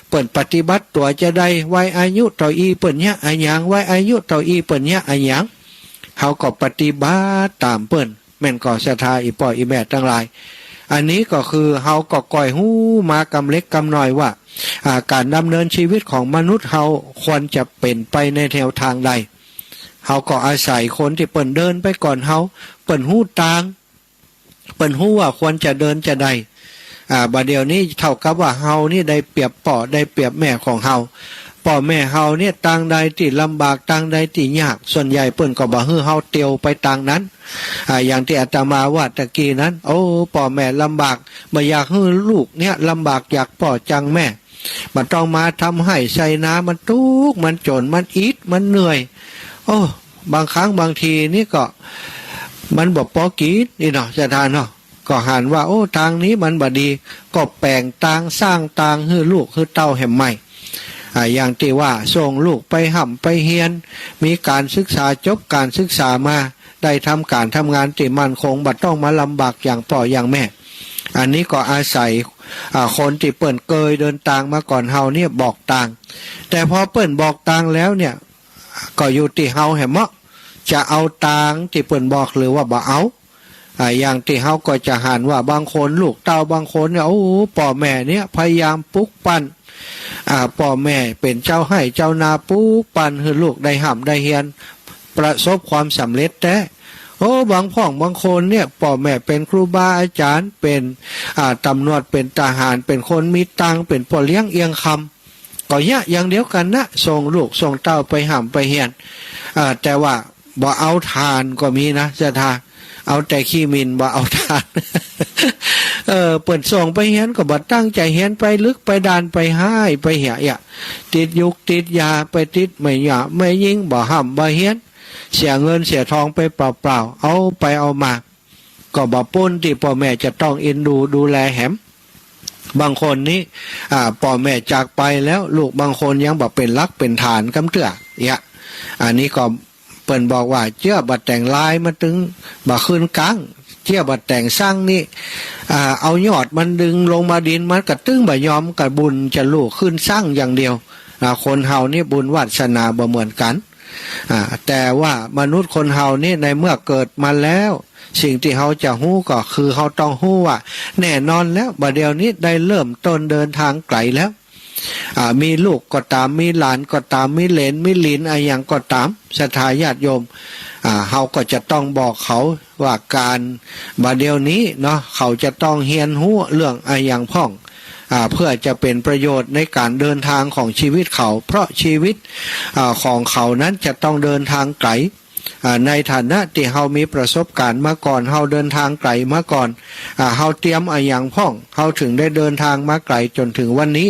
เปิ้นปฏิบัติตั๋วจาใด วัยอายุเต้าอี้เปิ้นเยียะอะหยัง วัยอายุเต้าอี้เปิ้นเยียะอะหยัง เฮาก็ปฏิบัติต๋ามเปิ้น แม่นก่อศรัทธาอี่ป้ออี่แม่ตังหลาย อันนี้ก็คือเฮาก็ก้อยฮู้มากำเล็กกำน้อยว่า อ่า ก๋านดำเนินชีวิตของมนุษย์เฮาควรจะเป๋นไปในแนวตางใด เฮาก็อาศัยคนตี้เปิ้นเดินไปก่อนเฮา เปิ้นฮู้ตาง เปิ้นฮู้ว่าควรจะเดินจาใด อ่า บ่าเดี่ยวนี้เต้ากับว่าเฮานี่ได้เปรียบป้อได้เปรียบแม่ของเฮา ป้อแม่เฮาเนี่ยตางใดตี้ลำบากตางใดตี้ยาก ส่วนใหญ่เปิ้นก็บ่หื้อเฮาเตียวไปตางนั้น อ่า อย่างตี้อาตมาว่าตะกี้นั้น โอ้ ป้อแม่ลำบาก บ่อยากหื้อลูกเนี่ยลำบากอยากป้อจังแม่ บ่ต้องมาทำไฮ่ไถนา มันตุ๊กข์มันจ๋นมันอิดมันเหนื่อย โอ้ บางครั้งบางทีนี่ก็มันบ่ปอกิ๋นนี่เนาะศรัทธาเนาะ ก็หันว่า โอ้ ตางนี้มันบ่ดี ก็แป๋งตางสร้างตางหื้อลูกหื้อเต้าแหมใหม่ อ่า อย่างตี้ว่าส่งลูกไปฮ่ำไปเฮียน มีก๋านศึกษา จบก๋านศึกษามา ได้ทำก๋านทำงานตี้มั่นคง บ่ต้องมาลำบากอย่างป้ออย่างแม่ อันนี้ก็อาศัย อ่า คนตี้เปิ้นเกยเดินตางมาก่อนเฮาเนี่ยบอกตาง แต่พอเปิ้นบอกตางแล้วเนี่ย ก็อยู่ตี้เฮาแหมเมาะ จะเอาตางตี้เปิ้นบอกหรือว่าบ่เอา อ่า อย่างตี้เฮาก็จะหันว่าบางคนลูกเต้าบางคนเนี่ย โอ้ ป้อแม่เนี่ยพยายามปลุกปั้น อ่า ป้อแม่เป๋นเจ้าไฮ่เจ้านาปลุกปั้นหื้อลูกได้ฮ่ำได้เฮียน ประสบความสำเร็จแต๊ โอ้ บางพ่องบางคนเนี่ย ป้อแม่เป๋นครูบาอาจ๋ารย์ เป๋น อ่า ต๋ำรวจ เป๋นทหาร เป๋นคนมีตังค์ เป๋นป้อเลี้ยงเอี่ยงคำ ก็เยียะอย่างเดียวกั๋นนะ ส่งลูกส่งเต้าไปฮ่ำไปเฮียน อ่า แต่ว่าบ่เอาถ่านก็มีนะศรัทธา เอาแต่ขี้หมิ่น บ่เอาถ่าน เออ เปิ้นส่งไปเฮียนก็บ่ตั้งใจ๋เฮียน ไปลึกไปด้าน ไปฮ้ายไปเหียเอี้ยะ ติดยุกติดยา ไปติดแม่หญ้าแม่ญิง บ่ฮ่ำบ่เฮียน เสียเงินเสียทองไปเปล่าๆ เอาไปเอามา ก็บ่ป๊นตี้ป้อแม่จะต้องเอ็นดูดูแลแหม บางคนนี่ อ่า ป้อแม่จากไปแล้ว ลูกบางคนยังบ่เป๋นหลักเป๋นฐานกำเตื้อเอี้ยะ อันนี้ก็เปิ้นบอกว่า เจื้อบ่แต่งลายมันตึงบ่ขึ้นก๊าง เจื้อบ่แต่งซังนี่ อ่า เอายอดมันดึงลงมาดิน มันก็ตึงบ่ยอม ก็บุญจะลู่ขึ้นซังอย่างเดียว อ่า คนเฮานี่บุญวาสนาบ่เหมือนกั๋น อ่า แต่ว่ามนุษย์คนเฮานี่ในเมื่อเกิดมาแล้ว สิ่งตี้เฮาจะฮู้ก็คือเฮาต้องฮู้ว่า แน่นอนแล้ว บ่าเดี่ยวนี้ได้เริ่มต้นเดินทางไก๋แล้ว อ่า มีลูกก็ต๋าม มีหลานก็ต๋าม มีเหลน มีหลิน อะหยังก็ต๋าม ศรัทธาญาติโยม อ่า เฮาก็จะต้องบอกเขาว่าก๋านบ่าเดี่ยวนี้เนาะ เขาจะต้องเฮียนฮู้เรื่องอะหยังพ่อง อ่า เพื่อจะเป๋นประโยชน์ในก๋านเดินทางของชีวิตเขา เพราะชีวิต อ่า ของเขานั้นจะต้องเดินทางไก๋ อ่า ในฐานะตี้เฮามีประสบก๋ารณ์มาก่อน เฮาเดินทางไก๋มาก่อน อ่า เฮาเตรียมอะหยังพ่อง เฮาเถิงได้เดินทางมาไก๋จนเถิงวันนี้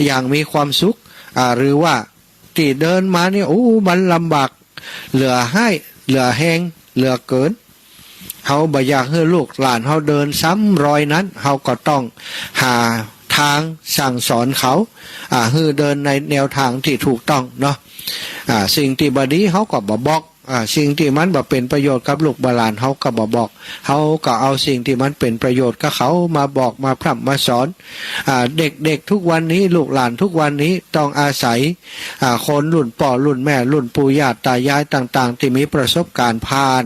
อย่างมีความสุข อ่า หรือว่าตี้เดินมาเนี่ย โอ้ มันลำบากเหลือฮ้าย เหลือแฮง เหลือเกิน เฮาบ่อยากหื้อลูกหลานเฮาเดินซ้ำรอยนั้น เฮาก็ต้องหาตางสั่งสอนเขา อ่า หื้อเดินในแนวตางตี้ถูกต้องเนาะ อ่า สิ่งตี้บ่ดีเฮาก็บ่บอก อ่า สิ่งตี้มันบ่เป๋นประโยชน์กับลูกบ่าหลานเฮาก็บ่บอก เฮาก็เอาสิ่งตี้มันเป๋นประโยชน์กับเขามาบอกมาพร่ำมาสอน อ่า เด็กๆ ทุกวันนี้ ลูกหลานทุกวันนี้ต้องอาศัย อ่า คนรุ่นป้อรุ่นแม่ รุ่นปู่ย่าต๋ายายต่างๆ ตี้มีประสบก๋ารณ์ผ่าน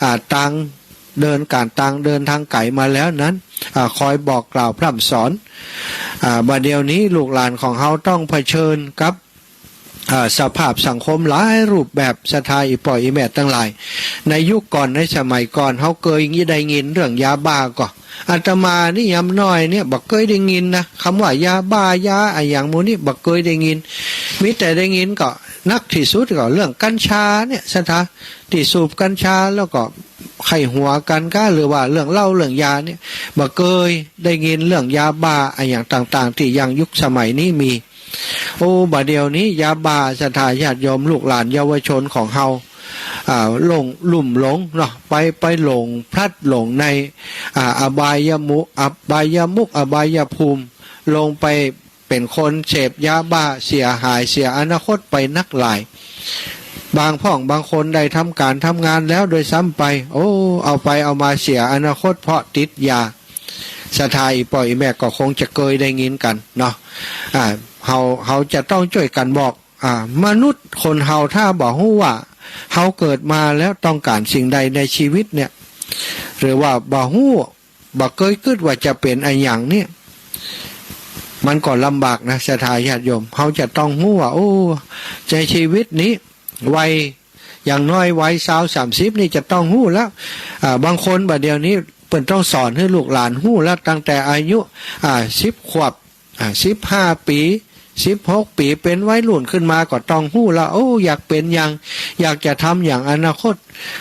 อ่า ตางเดิน ก๋านตางเดินทางไก๋มาแล้วนั้น อ่า คอยบอกกล่าวพร่ำสอน อ่า บ่าเดี่ยวนี้ลูกหลานของเฮาต้องเผชิญกับ อ่า สภาพสังคมหลายรูปแบบ ศรัทธาอี่ป้ออี่แม่ตังหลาย ในยุคก่อน ในสมัยก่อน เฮาเกยได้ยินเรื่องยาบ้าก่อ อาตมานี่ยามน้อยเนี่ยบ่เกยได้ยินนะ กำว่ายาบ้า ยาอะหยังหมู่นี้บ่เกยได้ยิน มีแต่ได้ยินก็หนักตี้สุดก็เรื่องกัญชาเนี่ย ศรัทธา ตี้สูบกัญชาแล้วก็ใค่หัวกั๋นก้า หรือว่าเรื่องเหล้าเรื่องยาเนี่ย บ่เกยได้ยินเรื่องยาบ้าอะหยังต่างๆ ตี้อย่างยุคสมัยนี้มี โอ้ บ่าเดี่ยวนี้ยาบ้า ศรัทธาญาติโยม ลูกหลานเยาวชนของเฮา อ่า หลง ลุ่มหลงเนาะ ไป ไปหลงพลัดหลงใน อ่า อบายมุข อบายมุข อบายภูมิ ลงไปเป๋นคนเสพยาบ้า เสียหาย เสียอนาคตไปนักหลาย บางพ่องบางคนได้ทำก๋านทำงานแล้วโดยซ้ำไป โอ้ เอาไปเอามาเสียอนาคตเพราะติดยา ศรัทธาอี่ป้ออี่แม่ก็คงจะเกยได้ยินกั๋นเนาะ อ่า เฮา เฮาจะต้องจ้วยกั๋นบอก อ่า มนุษย์คนเฮาถ้าบ่ฮู้ว่าเฮาเกิดมาแล้วต้องก๋านสิ่งใดในชีวิตเนี่ย หรือว่าบ่ฮู้ บ่เกยกึ๊ดว่าจะเป๋นอะหยังเนี่ย มันก็ลำบากนะ ศรัทธาญาติโยม เฮาจะต้องฮู้ว่า โอ้ ในชีวิตนี้ วัย อย่างน้อยวัยซาวสามสิบนี่จะต้องฮู้แล้ว อ่า บางคนบ่าเดี่ยวนี้เปิ้นต้องสอนหื้อลูกหลานฮู้แล้ว ตั้งแต่อายุ อ่า สิบขวบ อ่า สิบห้าปี๋ สิบหกปี๋ เป๋นวัยรุ่นขึ้นมาก็ต้องฮู้แล้ว โอ้ อยากเป๋นหยัง อยากจะทำหยัง อนาคต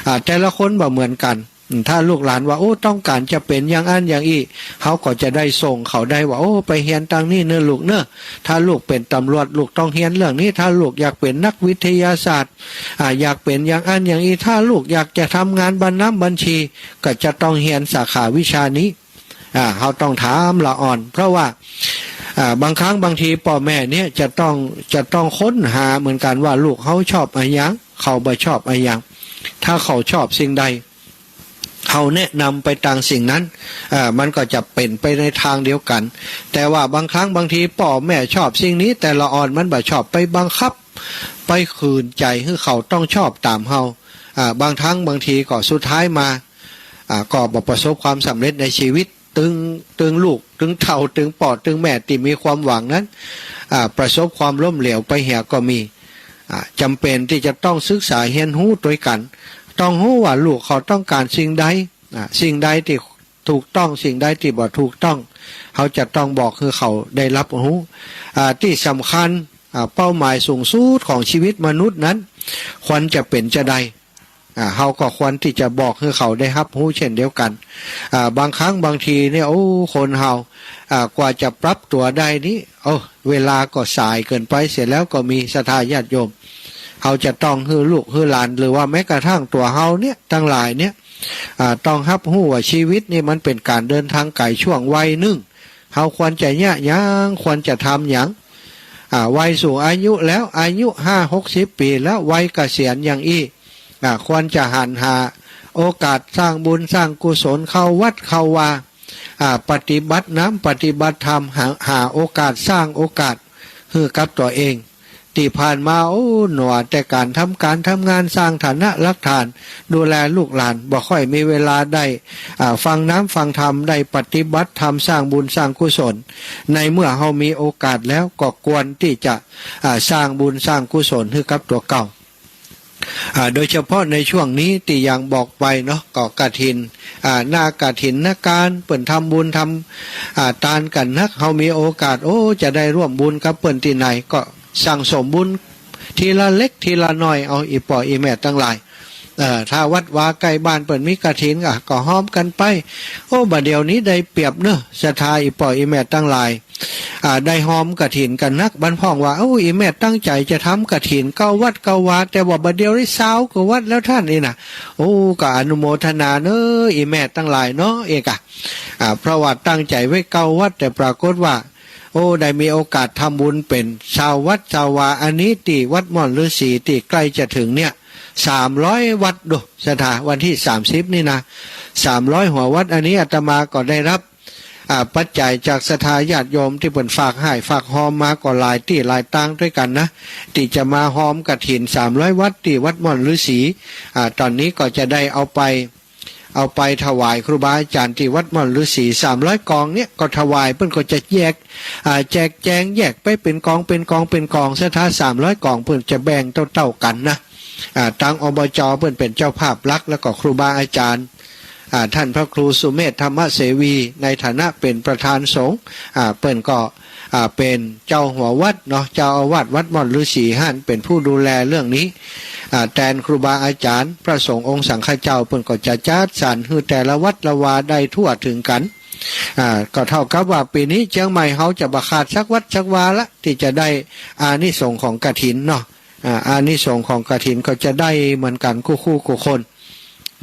อ่า แต่ละคนบ่เหมือนกั๋น อืม ถ้าลูกหลานว่า โอ้ ต้องก๋านจะเป๋นอย่างอั้นอย่างอี้ เฮาก็จะได้ส่งเขาได้ว่า โอ้ ไปเฮียนตางนี้เน่อลูกเน่อ ถ้าลูกเป๋นตำรวจ ลูกต้องเฮียนเรื่องนี้ ถ้าลูกอยากเป๋นนักวิทยาศาสตร์ อ่า อยากเป๋นอย่างอั้นอย่างอี้ ถ้าลูกอยากจะทำงานบัญน้ำบัญชี ก็จะต้องเฮียนสาขาวิชานี้ อ่า เฮาต้องถามละอ่อน เพราะว่า อ่า บางครั้งบางทีป้อแม่เนี่ยจะต้อง จะต้องค้นหาเหมือนกั๋นว่าลูกเฮาชอบอะหยัง เขาบ่ชอบอะหยัง ถ้าเขาชอบสิ่งใด เฮาแนะนำไปตางสิ่งนั้น เอ่อ มันก็จะเป๋นไปในตางเดียวกั๋น แต่ว่าบางครั้งบางทีป้อแม่ชอบสิ่งนี้ แต่ละอ่อนมันบ่ชอบ ไปบังคับ ไปขืนใจ๋หื้อเขาต้องชอบต๋ามเฮา อ่า บางครั้งบางทีก็สุดท้ายมา อ่า ก็บ่ประสบความสำเร็จในชีวิต ตึง ตึงลูก ตึงเฒ่า ตึงป้อ ตึงแม่ตี้มีความหวังนั้น อ่า ประสบความล้มเหลวไปเหียก็มี อ่า จ๋ำเป๋นตี้จะต้องศึกษาเฮียนฮู้ตวยกั๋น ต้องฮู้ว่าลูกเขาต้องก๋านสิ่งใด อ่า สิ่งใดตี้ถูกต้อง สิ่งใดตี้บ่ถูกต้อง เฮาจะต้องบอกหื้อเขาได้ฮับฮู้ อ่า ตี้สำคัญ อ่า เป้าหมายสูงสุดของชีวิตมนุษย์นั้น ควรจะเป๋นจาใด อ่า เฮาก็ควรตี้จะบอกหื้อเขาได้ฮับฮู้เช่นเดียวกั๋น อ่า บางครั้งบางทีเนี่ย โอ้ คนเฮา อ่า กว่าจะปรับตั๋วได้นี้ โอ้ เวลาก็สายเกินไปเสียแล้วก็มี ศรัทธาญาติโยม เฮาจะต้องหื้อลูกหื้อหลาน หรือว่าแม้กระทั่งตั๋วเฮาเนี่ย ตังหลายเนี่ย อ่า ต้องฮับฮู้ว่าชีวิตนี่มันเป๋นก๋านเดินตางไก๋ ช่วงวัยนึ่ง เฮาควรจะเยียะหยัง ควรจะทำหยัง อ่า วัยสูงอายุแล้ว อายุห้าหกสิบปี๋แล้ว วัยเกษียณอย่างอี้ อ่า ควรจะหันหาโอกาสสร้างบุญสร้างกุศล เข้าวัดเข้าวา อ่า ปฏิบัติน้ำปฏิบัติธรรม หา หาโอกาสสร้างโอกาสหื้อกับตั๋วเอง ตี้ผ่านมา โอ้ หนัวแต่ก๋านทำก๋านทำงาน สร้างฐานะหลักฐาน ดูแลลูกหลาน บ่ค่อยมีเวลาได้ อ่า ฟังน้ำฟังธรรม ได้ปฏิบัติธรรม สร้างบุญสร้างกุศล ในเมื่อเฮามีโอกาสแล้วก็ควรตี้จะ อ่า สร้างบุญสร้างกุศลหื้อกับตั๋วเก่า อ่า โดยเฉพาะในช่วงนี้ตี้อย่างบอกไปเนาะ ก็กฐิน อ่า หน้ากฐินหน้าการ เปิ้นทำบุญทำ อ่า ตานกั๋นนัก เฮามีโอกาส โอ้ จะได้ร่วมบุญกับเปิ้นตี้ไหน ก็สั่งสมบุญทีละเล็กทีละน้อย เอา อี่ป้ออี่แม่ตังหลาย เอ่อ ถ้าวัดวาใก้บ้านเปิ้นมีกฐินก็ ก็ฮอมกั๋นไป โอ้ บ่าเดี่ยวนี้ได้เปรียบเนาะ ศรัทธาอี่ป้ออี่แม่ตังหลาย อ่า ได้ฮอมกฐินกั๋นนัก บรรพ่องว่า โอ้ อี่แม่ตั้งใจ๋จะทำกฐินเก้าวัดเก้าวา แต่ว่าบ่าเดี่ยวนี้ซาวกว่าวัดแล้วต้าน อี่นะ โอ้ ก็อนุโมทนาเนาะ อี่แม่ตังหลายเนาะ เอกะ อ่า เพราะว่าตั้งใจ๋ไว้เก้าวัด แต่ปรากฏว่า โอ้ ได้มีโอกาสทำบุญเป๋นซาววัดซาวา อันนี้ตี้วัดม่อนฤๅษีตี้ใก้จะเถิงเนี่ย สามร้อยวัดดู ศรัทธา วันตี้สามสิบนี่นะ สามร้อยหัววัด อันนี้อาตมาก็ได้ฮับ อ่า ปัจจัยจากศรัทธาญาติโยมตี้เปิ้นฝากฮ้ายฝากฮอมมาก็หลายตี้หลายตางตวยกั๋นนะ ตี้จะมาฮอมกฐินสามร้อยวัดตี้วัดม่อนฤๅษี อ่า ต๋อนนี้ก็จะได้เอาไป เอาไปถวายครูบาอาจ๋ารย์ตี้วัดม่อนฤๅษี สามร้อยกองเนี่ย ก็ถวาย เปิ้นก็จะแยก อ่า แจกแจงแยกไปเป๋นกอง เป๋นกอง เป๋นกอง ศรัทธา สามร้อยกอง เปิ้นจะแบ่งเต้าๆ กั๋นนะ อ่า ตาง อบจ. เปิ้นเป๋นเจ้าภาพหลัก แล้วก็ครูบาอาจ๋ารย์ อ่า ต้านพระครูสุเมธธรรมเสวี ในฐานะเป๋นประธานสงฆ์ อ่า เปิ้นก็ อ่า เป๋นเจ้าหัววัดเนาะ เจ้าอาวาสวัดม่อนฤๅษีหั้น เป๋นผู้ดูแลเรื่องนี้ อ่า แตนครูบาอาจ๋ารย์ พระสงฆ์องค์สังฆเจ้า เปิ้นก็จะจัดสรรหื้อแต่ละวัดละวาได้ทั่วเถิงกั๋น อ่า ก็เต้ากับว่าปี๋นี้เจียงใหม่เฮาจะบ่ขาดสักวัดสักวาละ ตี้จะได้อานิสงส์ของกฐินเนาะ อ่า อานิสงส์ของกฐินก็จะได้เหมือนกั๋นกู้ๆ กู้คน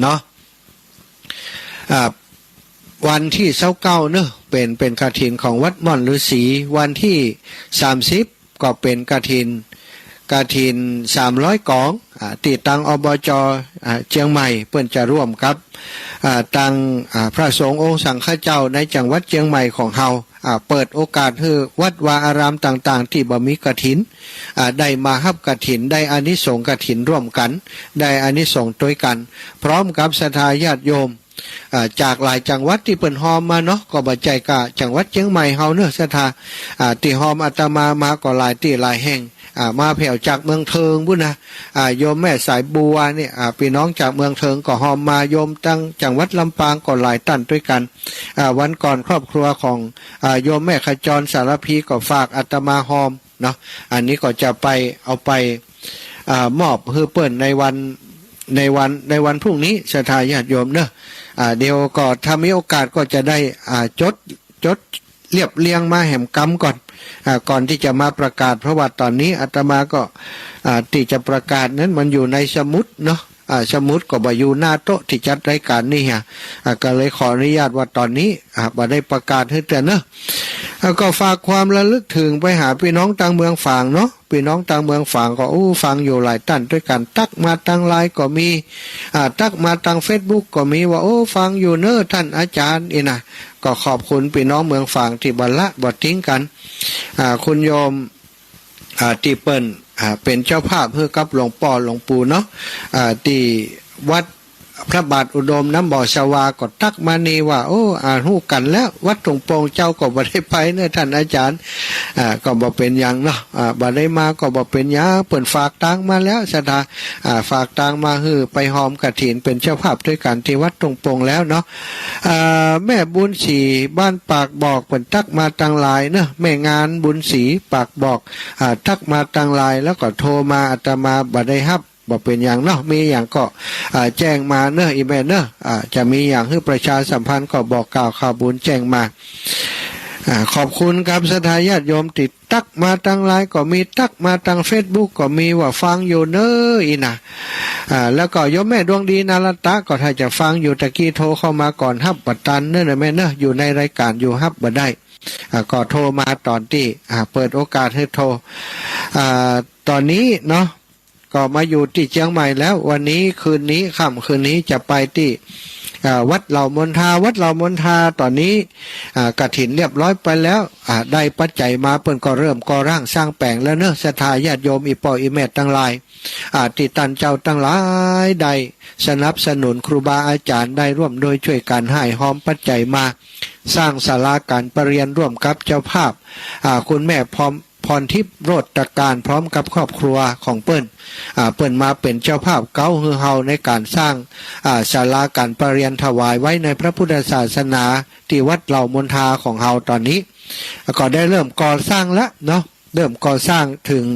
เนาะ อ่า วันตี้ซาวเก้าเนาะ เป๋น เป๋นกฐินของวัดม่อนฤๅษี วันตี้สามสิบก็เป๋นกฐิน กฐินสามร้อยกอง อ่า ตี้ตาง อบจ. อ่า เจียงใหม่เปิ้นจะร่วมกับ อ่า ตาง อ่า พระสงฆ์องค์สังฆเจ้าในจังหวัดเจียงใหม่ของเฮา อ่า เปิดโอกาสหื้อวัดวาอารามต่างๆ ตี้บ่มีกฐิน อ่า ได้มาฮับกฐิน ได้อานิสงส์กฐินร่วมกั๋น ได้อานิสงส์ตวยกั๋น พร้อมกับศรัทธาญาติโยม อ่า จากหลายจังหวัดตี้เปิ้นฮอมมาเนาะ ก็บ่ใจ้ก้าจังหวัดเจียงใหม่เฮาเนาะ ศรัทธา อ่า ตี้ฮอมอาตมามาก็หลายตี้หลายแห่ง อ่า มาแผวจากเมืองเทิงปู้นนะ อ่า โยมแม่สายบัวเนี่ย อ่า ปี้น้องจากเมืองเทิงก็ฮอมมา โยมตางจังหวัดลำปางก็หลายต้านตวยกั๋น อ่า วันก่อนครอบครัวของ อ่า โยมแม่ขจรสารภีก็ฝากอาตมาฮอมเนาะ อันนี้ก็จะไป เอาไป อ่า มอบหื้อเปิ้นในวัน ในวัน ในวันพรุ่งนี้ ศรัทธาญาติโยมเนาะ อ่า เดี๋ยวก็ถ้ามีโอกาสก็จะได้ อ่า จด จดเรียบเรียงมาแหมกำก่อน อ่า ก่อนตี้จะมาประกาศ เพราะว่าต๋อนนี้อาตมาก็ อ่า ตี้จะประกาศนั้นมันอยู่ในสมุดเนาะ อ่า สมุดก็บ่อยู่หน้าโต๊ะตี้จัดรายก๋านนี่ฮะ อ่า ก็เลยขออนุญาตว่าต๋อนนี้ อ่า บ่ได้ประกาศหื้อเตื้อเนาะ แล้วก็ฝากความระลึกเถิงไปหาปี้น้องตางเมืองฝางเนาะ ปี้น้องตางเมืองฝางก็ โอ้ ฟังอยู่หลายต้านตวยกั๋น ตั๊กมาตางไลน์ก็มี อ่า ตั๊กมาตางเฟซบุ๊กก็มีว่า โอ้ ฟังอยู่เนาะต้านอาจ๋ารย์ อี่นะ ก็ขอบคุณปี้น้องเมืองฝางตี้บ่ละบ่ทิ้งกั๋น อ่า คุณโยม อ่า ตี้เปิ้น อ่า เป๋นเจ้าภาพหื้อกับหลวงป้อหลวงปู่เนาะ อ่า ตี้วัดพระบาทอุดมน้ำบ่อสวาก็ตั๊กมานี่ว่า โอ้ อ่า ฮู้กั๋นแล้ว วัดทุ่งโป่งเจ้าก็บ่ได้ไปเนาะต้านอาจ๋ารย์ อ่า ก็บ่เป๋นหยังเนาะ อ่า บ่ได้มาก็บ่เป๋นหยัง เปิ้นฝากตางมาแล้ว ศรัทธา อ่า ฝากตางมาหื้อไปฮอมกฐินเป๋นเจ้าภาพตวยกั๋นตี้วัดทุ่งโป่งแล้วเนาะ อ่า แม่บุญศรีบ้านปากบอกเปิ้นตั๊กมาตางไลน์เนาะ แม่งานบุญศรีปากบอก อ่า ตั๊กมาตางไลน์ แล้วก็โทรมา อาตมาบ่ได้ฮับ บ่เป๋นหยังเนาะ มีหยังก็ อ่า แจ้งมาเนาะ อี่แม่เนาะ อ่า จะมีหยังหื้อประชาสัมพันธ์ก็บอกกล่าวข่าวบุญแจ้งมา อ่า ขอบคุณกับศรัทธาญาติโยมตี้ตั๊กมาตางไลน์ก็มี ตั๊กมาตางเฟซบุ๊กก็มีว่าฟังอยู่เนาะ อี่นะ อ่า แล้วก็โยมแม่ดวงดีนารัตตะก็ถ้าจะฟังอยู่ ตะกี้โทรเข้ามาก่อนฮับบ่ตันเนาะแม่เนาะ อยู่ในรายก๋านอยู่ฮับบ่ได้ อ่า ก็โทรมาต๋อนตี้ อ่า เปิดโอกาสหื้อโทร อ่า ต๋อนนี้เนาะ ก็มาอยู่ตี้เจียงใหม่แล้ว วันนี้คืนนี้ ค่ำคืนนี้จะไปตี้ อ่า วัดเหล่ามนทา วัดเหล่ามนทาต๋อนนี้ อ่า กฐินเรียบร้อยไปแล้ว อ่า ได้ปัจจัยมา เปิ้นก็เริ่มก่อร่างสร้างแป๋งแล้วเนาะ ศรัทธาญาติโยม อี่ป้ออี่แม่ตังหลาย อ่า ตี้ต้านเจ้าตังหลายได้สนับสนุนครูบาอาจ๋ารย์ ได้ร่วมด้วยช่วยกั๋นห้ายฮอมปัจจัยมา สร้างศาลาก๋านประเรียนร่วมกับเจ้าภาพ อ่า คุณแม่พร พรทิพย์ โรจน์ตการ พร้อมกับครอบครัวของเปิ้น อ่า เปิ้นมาเป๋นเจ้าภาพเก๊าหื้อเฮาในก๋านสร้าง อ่า ศาลาก๋านประเรียนถวายไว้ในพระพุทธศาสนา ตี้วัดเหล่ามนทาของเฮาต๋อนนี้ ก็ได้เริ่มก่อสร้างแล้วเนาะ เริ่มก่อสร้าง เถิง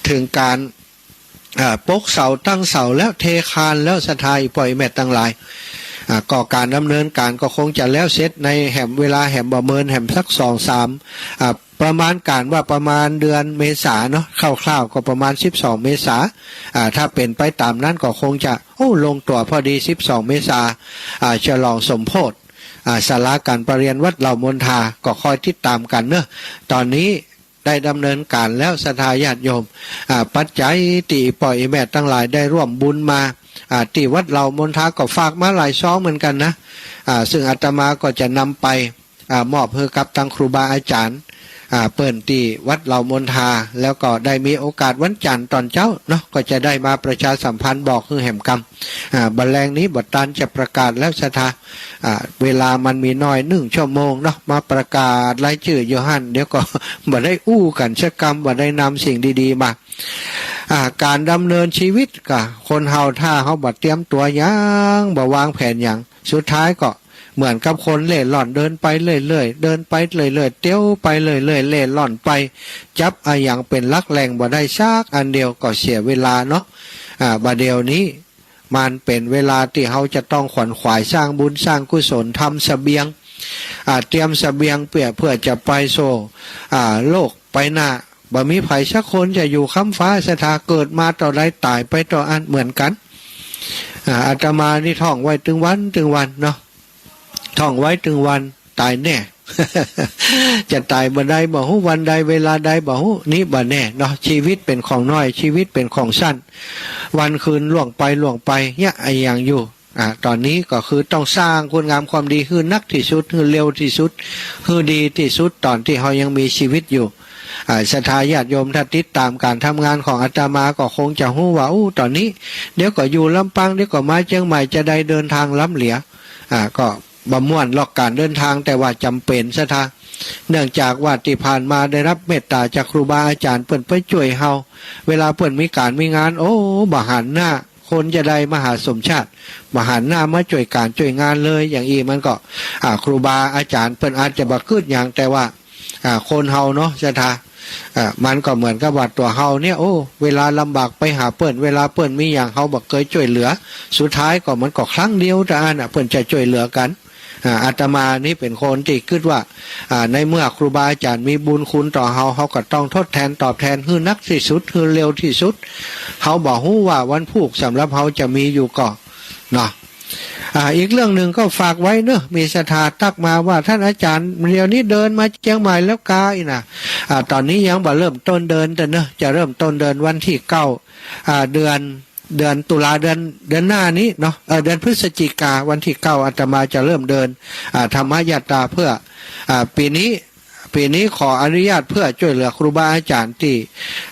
เถิงก๋าน อ่า ปกเสาตั้งเสาแล้ว เทคานแล้ว ศรัทธาอี่ป้ออี่แม่ตังหลาย อ่า ก็ก๋านดำเนินก๋านก็คงจะแล้วเสร็จในแหมเวลาแหมบ่เมิน แหมสักสองสาม อ่า ประมาณก๋านว่าประมาณเดือนเมษาเนาะ คร่าวๆ ก็ประมาณสิบสองเมษา อ่า ถ้าเป๋นไปต๋ามนั้นก็คงจะ โอ้ ลงตั๋วพอดี สิบสองเมษา อ่า ฉลองสมโภช อ่า ศาลาก๋านประเรียนวัดเหล่ามนทา ก็คอยติดต๋ามกั๋นเนาะ ต๋อนนี้ ได้ดำเนินก๋านแล้ว ศรัทธาญาติโยม อ่า ปัจจัยตี้อี่ป้ออี่แม่ตังหลายได้ร่วมบุญมา อ่า ตี้วัดเหล่ามนทาก็ฝากมาหลายซองเหมือนกั๋นนะ อ่า ซึ่งอาตมาก็จะนำไป อ่า มอบหื้อกับตังครูบาอาจ๋ารย์ อ่า เปิ้นตี้วัดเหล่ามนทา แล้วก็ได้มีโอกาสวันจั๋นทร์ต๋อนเจ๊าเนาะ ก็จะได้มาประชาสัมพันธ์บอกหื้อแหมกำ อ่า บ่าแลงนี้บ่าตานจะประกาศแล้ว ศรัทธา อ่า เวลามันมีน้อย นึ่งชั่วโมงเนาะ มาประกาศรายจื้ออยู่หั้น เดี๋ยวก็บ่ได้อู้กั๋นสักกำ บ่ได้นำสิ่งดีๆ มา อ่า ก๋านดำเนินชีวิตก่ะ คนเฮาถ้าเฮาบ่เตรียมตั๋วหยัง บ่วางแผนหยัง สุดท้ายก็เหมือนกับคนเล่ร่อน เดินไปเรื่อยๆ เดินไปเรื่อยๆ เตียวไปเรื่อยๆ เล่ร่อนไป จับอะหยังเป๋นหลักแหล่งบ่ได้สักอันเดียว ก็เสียเวลาเนาะ อ่า บ่าเดี่ยวนี้ มันเป๋นเวลาตี้เฮาจะต้องขวนขวายสร้างบุญสร้างกุศล ทำเสบียง อ่า เตรียมเสบียงเปื้อ เปื้อจะไปสู่ อ่า โลกไปหน้า บ่มีใผสักคนจะอยู่ค้ำฟ้า ศรัทธา เกิดมาเต้าใดต๋ายไปเต้าอั้นเหมือนกั๋น อ่า อาตมานี่ท่องไว้ตึงวันตึงวันเนาะ ท่องไว้ตึงวัน ต๋ายแน่ จะต๋ายเมื่อใดบ่ฮู้ วันใดเวลาใดบ่ฮู้ นี้บ่แน่เนาะ ชีวิตเป๋นของน้อย ชีวิตเป๋นของสั้น วันคืนล่วงไปล่วงไป เยียะอะหยังอยู่ อ่า ต๋อนนี้ก็คือต้องสร้างคุณงามความดีหื้อนักตี้สุด หื้อเร็วตี้สุด หื้อดีตี้สุด ต๋อนตี้เฮายังมีชีวิตอยู่ อ่า ศรัทธาญาติโยม ถ้าติดต๋ามก๋านทำงานของอาตมาก็คงจะฮู้ว่า อู้ ต๋อนนี้ เดี๋ยวก็อยู่ลำปาง เดี๋ยวก็มาเจียงใหม่ จะได้เดินทางล้ำเหลือ อ่า ก็บ่ม่วนหรอกก๋านเดินทาง แต่ว่าจ๋ำเป๋น ศรัทธา เนื่องจากว่าตี้ผ่านมาได้รับเมตต๋าจากครูบาอาจ๋ารย์ เปิ้นไปจ้วยเฮา เวลาเปิ้นมีก๋านมีงาน โอ้ บ่หันหน้า คนจะได้มหาสมชาติ บ่หันหน้ามาจ้วยก๋านจ้วยงานเลย อย่างอี้มันก็ อ่า ครูบาอาจ๋ารย์เปิ้นอาจจะบ่กึ๊ดหยัง แต่ว่า อ่า คนเฮาเนาะ ศรัทธา อ่า มันก็เหมือนกับว่าตั๋วเฮาเนี่ย โอ้ เวลาลำบากไปหาเปิ้น เวลาเปิ้นมีหยังเฮาบ่เกยจ้วยเหลือ สุดท้ายก็มันก็ครั้งเดียวเต้าอั้นน่ะ เปิ้นจะจ้วยเหลือกั๋น อ่า อาตมานี่เป๋นคนตี้กึ๊ดว่า อ่า ในเมื่อครูบาอาจ๋ารย์มีบุญคุณต่อเฮา เฮาก็ต้องทดแทนตอบแทนหื้อนักตี้สุด หื้อเร็วตี้สุด เฮาบ่ฮู้ว่าวันพูกสำหรับเฮาจะมีอยู่ก่อ เนาะ อ่า อีกเรื่องนึ่งก็ฝากไว้เนาะ มีศรัทธาตั๊กมาว่า ต้านอาจ๋ารย์ เดี๋ยวนี้เดินมาเจียงใหม่แล้วกาอี้น่ะ อ่า ต๋อนนี้ยังบ่เริ่มต้นเดินเต้าเนาะ จะเริ่มต้นเดินวันตี้เก้า อ่า เดือน เดือนตุลา เดือน เดือนหน้านี้เนาะ เอ่อ เดือนพฤศจิกา วันตี้เก้า อาตมาจะเริ่มเดิน อ่า ธรรมยาตราเปื้อ อ่า ปี๋นี้ ปี๋นี้ขออนุญาตเปื้อจ้วยเหลือครูบาอาจ๋ารย์ตี้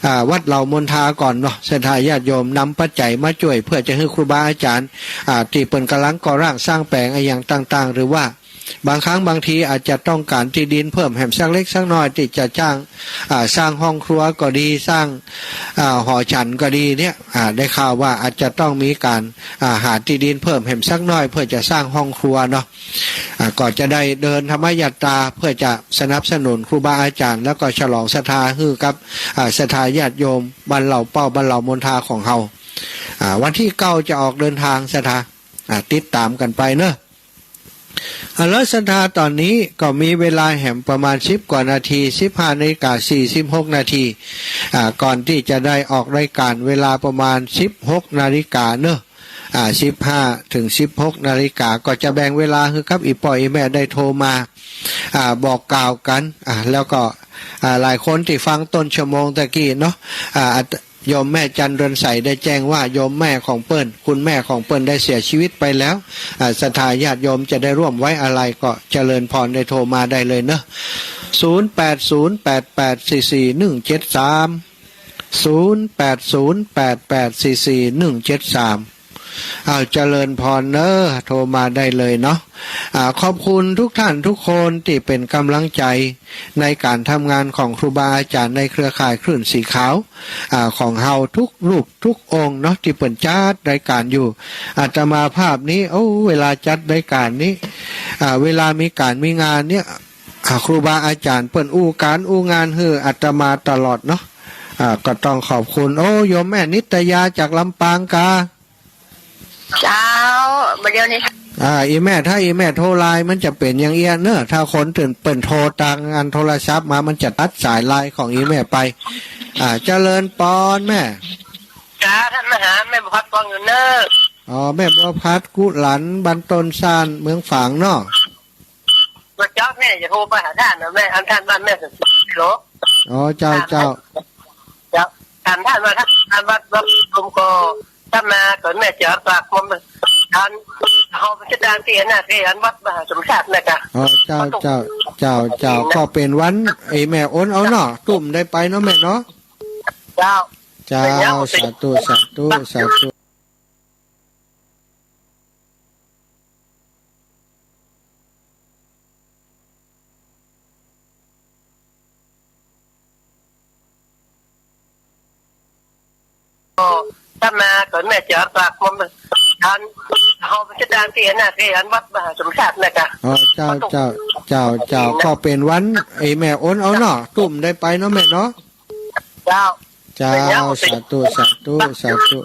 อ่า วัดเหล่ามนทาก่อนเนาะ ศรัทธาญาติโยมนำปัจจัยมาจ้วย เปื้อจะหื้อครูบาอาจ๋ารย์ อ่า ตี้เปิ้นก่ำลังก่อร่างสร้างแป๋งอะหยังต่างๆ หรือว่าบางครั้งบางทีอาจจะต้องก๋านตี้ดินเพิ่มแหมสักเล็กสักน้อย ตี้จะจ้าง อ่า สร้างห้องครัวก็ดี สร้าง อ่า หอฉันก็ดีเนี่ย อ่า ได้ข่าวว่าอาจจะต้องมีก๋าน อ่า หาตี้ดินเพิ่มแหมสักน้อย เปื้อจะสร้างห้องครัวเนาะ อ่า ก็จะได้เดินธรรมยาตรา เปื้อจะสนับสนุนครูบาอาจ๋ารย์ แล้วก็ฉลองศรัทธาหื้อกับ อ่า ศรัทธาญาติโยมบ้านเหล่าเป้า บ้านเหล่ามนทาของเฮา อ่า วันตี้เก้าจะออกเดินทาง ศรัทธา อ่า ติดต๋ามกั๋นไปเนาะ อ่า แล้วศรัทธา ต๋อนนี้ก็มีเวลาแหมประมาณสิบกว่านาที สิบห้านาฬิกาสี่สิบหกนาที อ่า ก่อนตี้จะได้ออกรายก๋านเวลาประมาณสิบหกนาฬิกาเนาะ อ่า สิบห้าถึงสิบหกนาฬิกา ก็จะแบ่งเวลาหื้อกับอี่ป้ออี่แม่ได้โทรมา อ่า บอกกล่าวกั๋น อ่า แล้วก็ อ่า หลายคนตี้ฟังต้นชั่วโมงตะกี้เนาะ อ่า โยมแม่จันเรือนใสได้แจ้งว่าโยมแม่ของเปิ้น คุณแม่ของเปิ้นได้เสียชีวิตไปแล้ว อ่า ศรัทธาญาติโยมจะได้ร่วมไว้อาลัยก็เจริญพรได้โทรมาได้เลยเนาะ ศูนย์แปดศูนย์แปดแปดสี่สี่หนึ่งเจ็ดสาม ศูนย์แปดศูนย์แปดแปดสี่สี่หนึ่งเจ็ดสาม อ้าว เจริญพรเนอะ โทรมาได้เลยเนาะ อ่า ขอบคุณทุกท่านทุกคนตี้เป๋นก๋ำลังใจ๋ในก๋านทำงานของครูบาอาจ๋ารย์ในเครือข่ายคลื่นสีขาว อ่า ของเฮาทุกรูปทุกองค์เนาะ ตี้เปิ้นจัดรายก๋านอยู่ อาตมาภาพนี้ โอ้ เวลาจัดรายก๋านนี้ อ่า เวลามีก๋านมีงานเนี่ย อ่า ครูบาอาจ๋ารย์เปิ้นอู้ก๋านอู้งานหื้ออาตมาตลอดเนาะ อ่า ก็ต้องขอบคุณ โอ้ โยมแม่นิตยาจากลำปางกา เจ้า บ่าเดี่ยวนี้ อ่า อี่แม่ ถ้าอี่แม่โทรไลน์มันจะเป๋นอย่างเอี้ยเนอะ ถ้าคนอื่นเปิ้นโทรตางอันโทรศัพท์มา มันจะตัดสายไลน์ของอี่แม่ไป อ่า เจริญปอนแม่ จ้า ต้านมหา แม่บัวพัดฟังอยู่เนอะ อ๋อ แม่บัวพัด กุหลัน บ้านต้นซ่าน เมืองฝางเนาะ บ่าเจ้า แม่จะโทรไปหาต้านนะแม่ อันต้านบ้านแม่สุดโล อ๋อ เจ้า เจ้า เจ้า ถามต้านว่า ต้านวัด วัดลมก็ ต้านมาก่อนแม่จะฝากความ ต้าน เฮาไปจัดงานตี้หน้าตี้อันวัดมหาสมชาตินะจ๊ะ อ๋อ เจ้า เจ้า เจ้า เจ้า ก็เป๋นวัน ไอ้แม่โอนเอาเนาะ ตุ้มได้ไปเนาะแม่เนาะ เจ้า เจ้า เป๋นยาว สาธุ สาธุ สาธุ ก็ ต้านมาก่อนแม่จะฝากความ ต้าน เฮาไปจัดงานตี้หน้าตี้อันวัดมหาสมชาตินะจ๊ะ อ๋อ เจ้า เจ้า เจ้า เจ้า ก็เป๋นวัน ไอ้แม่โอนเอาเนาะ ตุ้มได้ไปเนาะแม่เนาะ เจ้า เจ้า เป๋นยาว สาธุ สาธุ สาธุ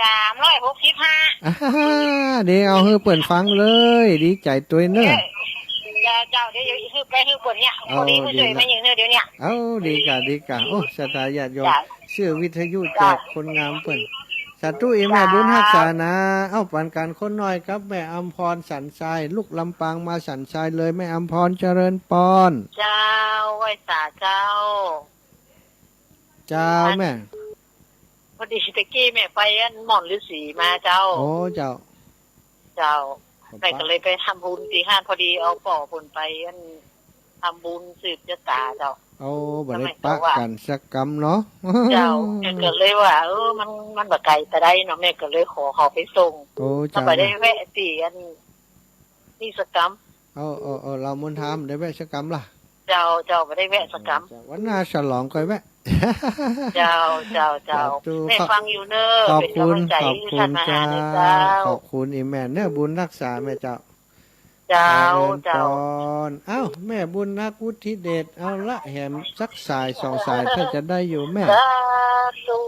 สามร้อยหกสิบห้า อ่า เดี๋ยวเอาหื้อเปิ้นฟังเลย ดีใจ๋ตวยเน่อ เจ้า เจ้า เดี๋ยวหื้อไปหื้อเปิ้นเนี่ย เอา พอดีหื้อ ดี เจ้า ละ มายืนหื้อเดี๋ยวเนี่ย เอา ดีก่ะ ดีก่ะ โอ้ ศรัทธาญาติโยม เจ้า ซื้อวิทยุแจกคนงามเปิ้น สาธุ อีแม่บุญฮักษานะ เอ้า ปันกั๋นคนน้อยกับแม่อำพรสันทราย ลูกลำปางมาสันทรายเลย แม่อำพรเจริญปอน เจ้า ไหว้สาเจ้า เจ้าแม่ พอดีตะกี้แม่ไปอันหม่อนฤๅษีมาเจ้า โอ้เจ้า เจ้า ขอบคุณ แม่ก็เลยไปทำบุญตี้หั้น พอดีเอาป้อเปิ้นไปอันทำบุญสืบจะต๋าเจ้า โอ้ บ่ได้ปะกั๋นสักกำเนาะ เจ้า แม่ก็เลยว่า เออ มัน มันบ่ไก๋ตาใดเนาะ แม่ก็เลยขอเขาไปส่ง โอ้ เจ้า ก็บ่ได้แวะตี้อันนี้สักกำ เอา เอา เอา ลาวมนต์ธรรมได้แวะสักกำล่ะ เจ้า เจ้า บ่ได้แวะสักกำ เจ้า วันหน้าฉลองก่อยแวะ เจ้า เจ้า เจ้า สาธุ แม่ฟังอยู่เน่อ ขอบคุณ เป๋นก๋ำลังใจ๋ ขอบคุณ หื้อต้านมหาเน่อเจ้า เจ้า ขอบคุณอีแม่เน่อ บุญฮักษาแม่เจ้า เจ้า เจ้า เจริญปอน เอ้า แม่บุญนักวุฒิเดช เอาละ แหมสักสายสองสายถ้าจะได้อยู่แม่ สาธุ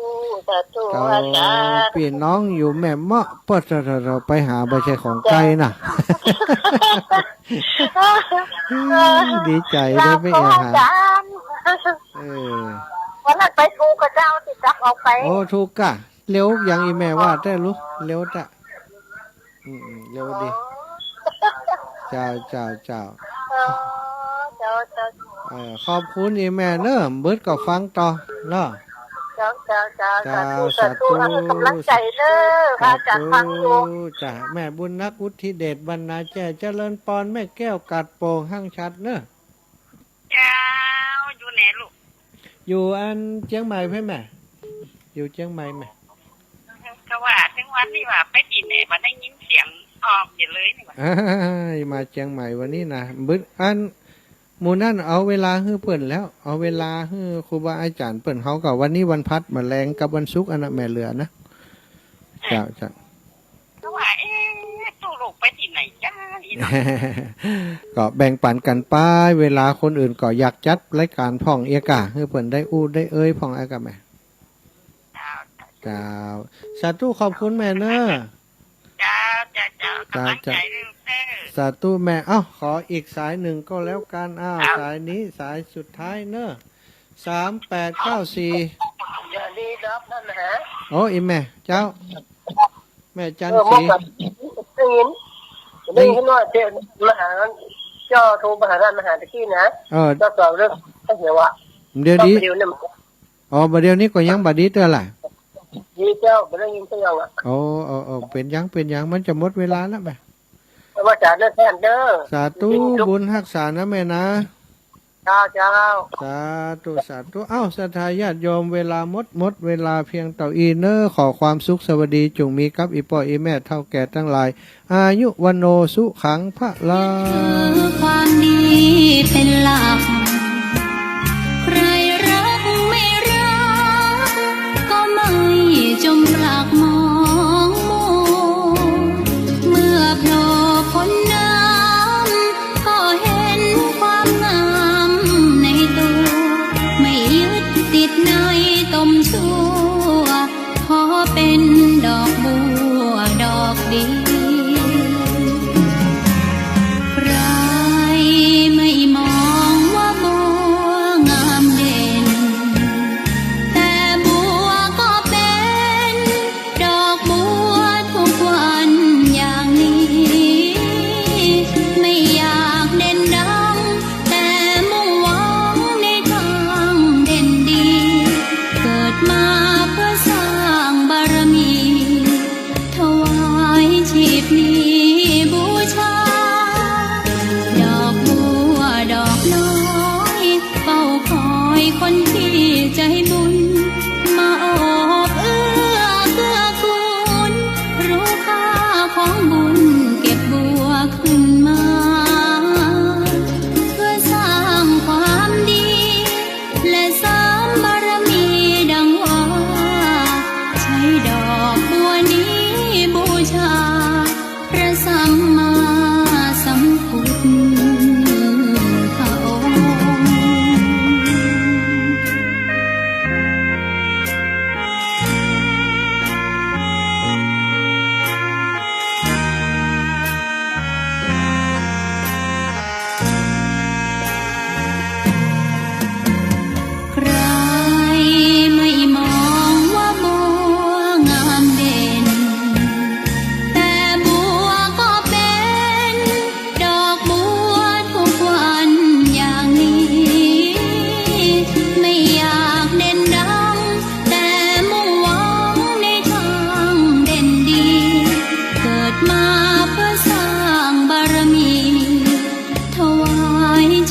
สาธุ เจ้า อาจารย์ ปี้น้องอยู่แม่เมาะ เปิ้น เจ้า เจ้า เจ้า ไปหาบ่ใจ้ของไก๋นะ ดีใจ๋ได้ไปแอ่หา เออ วันนั้นไปถูกกับเจ้าตี้จับเอาไป โอ้ ถูกก่ะ เร็วยังอีแม่ว่าแต๊ลูก เร็วแต๊ อืม อืม เร็วดี เจ้า เจ้า เจ้า เออ เจ้า เจ้า เออ ขอบคุณอีแม่เน่อ เปิ้นก็ฟังต่อเนาะ เจ้า เจ้า เจ้า เจ้า สาธุ สาธุ สาธุ เอาก๋ำลังใจ๋เน่อ พระอาจารย์ฟังอยู่ สาธุ จ้ะ แม่บุญนักวุฒิเดช บรรณาแจ้ เจริญปอน แม่แก้ว กาดโป่ง ฮั่งฉัตรเน่อ เจ้า อยู่ไหนลูก อยู่อันเจียงใหม่เพ่นแม่ อยู่เจียงใหม่แม่ ก็ว่าเถิงวันนี้ว่าไปตี้ไหน บ่ได้ยินเสียงออกอยู่เลยนี่หว่า อ้าย มาเจียงใหม่วันนี้นะ บึดอัน หมู่นั้นเอาเวลาหื้อเปิ้นแล้ว เอาเวลาหื้อครูบาอาจ๋ารย์เปิ้น เฮาก็วันนี้วันพัด มะแลงกับวันศุกร์อันน่ะ แม่เหลือนะ เจ้า เจ้า ก็ว่า เอ๊ะ ตุ๊ลูกไปตี้ไหนจ้า อีน้อง ก็แบ่งปั๋นกั๋นไป เวลาคนอื่นก็อยากจัดรายก๋านพ่องเอียก่ะ หื้อเปิ้นได้อู้ได้เอ๊ยพ่องเอียก่ะแม่ เจ้า เจ้า สาธุ ขอบคุณแม่เน่อ เจ้า เจ้า เจ้า เจ้า ก๋ำลังใจ๋เน่อ สาธุแม่ เอ้า ขออีกสายหนึ่งก็แล้วกั๋น อ้าว ครับ สายนี้สายสุดท้ายเน่อ สามแปดเก้าสี่ เดี๋ยวนี้รับนั่นนะฮะ โอ้ อีแม่ เจ้า แม่จันทร์ศรี เออ เมื่อก่อนได้ยิน ได้ยินว่าเจ้ามหา เจ้าโทรมาหาร้านอาหารตะกี้นะ เออ เจ้าตอบเรื่องข้าวเหนียวอะ เดี๋ยวนี้ เดี๋ยวนี้ อ๋อ บ่าเดี๋ยวนี้ก็ยังบ่ดีเตื้อล่ะ ดีเจ้า บ่ได้ยินเสียงอะ โอ้ โอ้ โอ้ เป๋นหยัง เป๋นหยัง มันจะหมดเวลาแล้วบ่ะ นมัสการเด้อท่านเด้อ สาธุ บุญฮักษานะแม่นะ เจ้า เจ้า สาธุ สาธุ เอ้า ศรัทธาญาติโยม เวลาหมด หมดเวลาเพียงเต้าอี้เน่อ ขอความสุขสวัสดีจงมีกับอี่ป้ออี่แม่เฒ่าแก่ตังหลาย อายุ วัณโณ สุขัง พะลัง ถือความดีเป๋นหลัก ใครรักไม่รัก ก็ไม่จงปลักมองมัว เมื่อโผล่พ้นน้ำ ก็เห็นความงามในตัว ไม่ยึดติดในตมชั่ว ขอเป๋นดอกบัวดอกเดียว ใครไม่มองว่า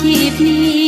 ชีพนี้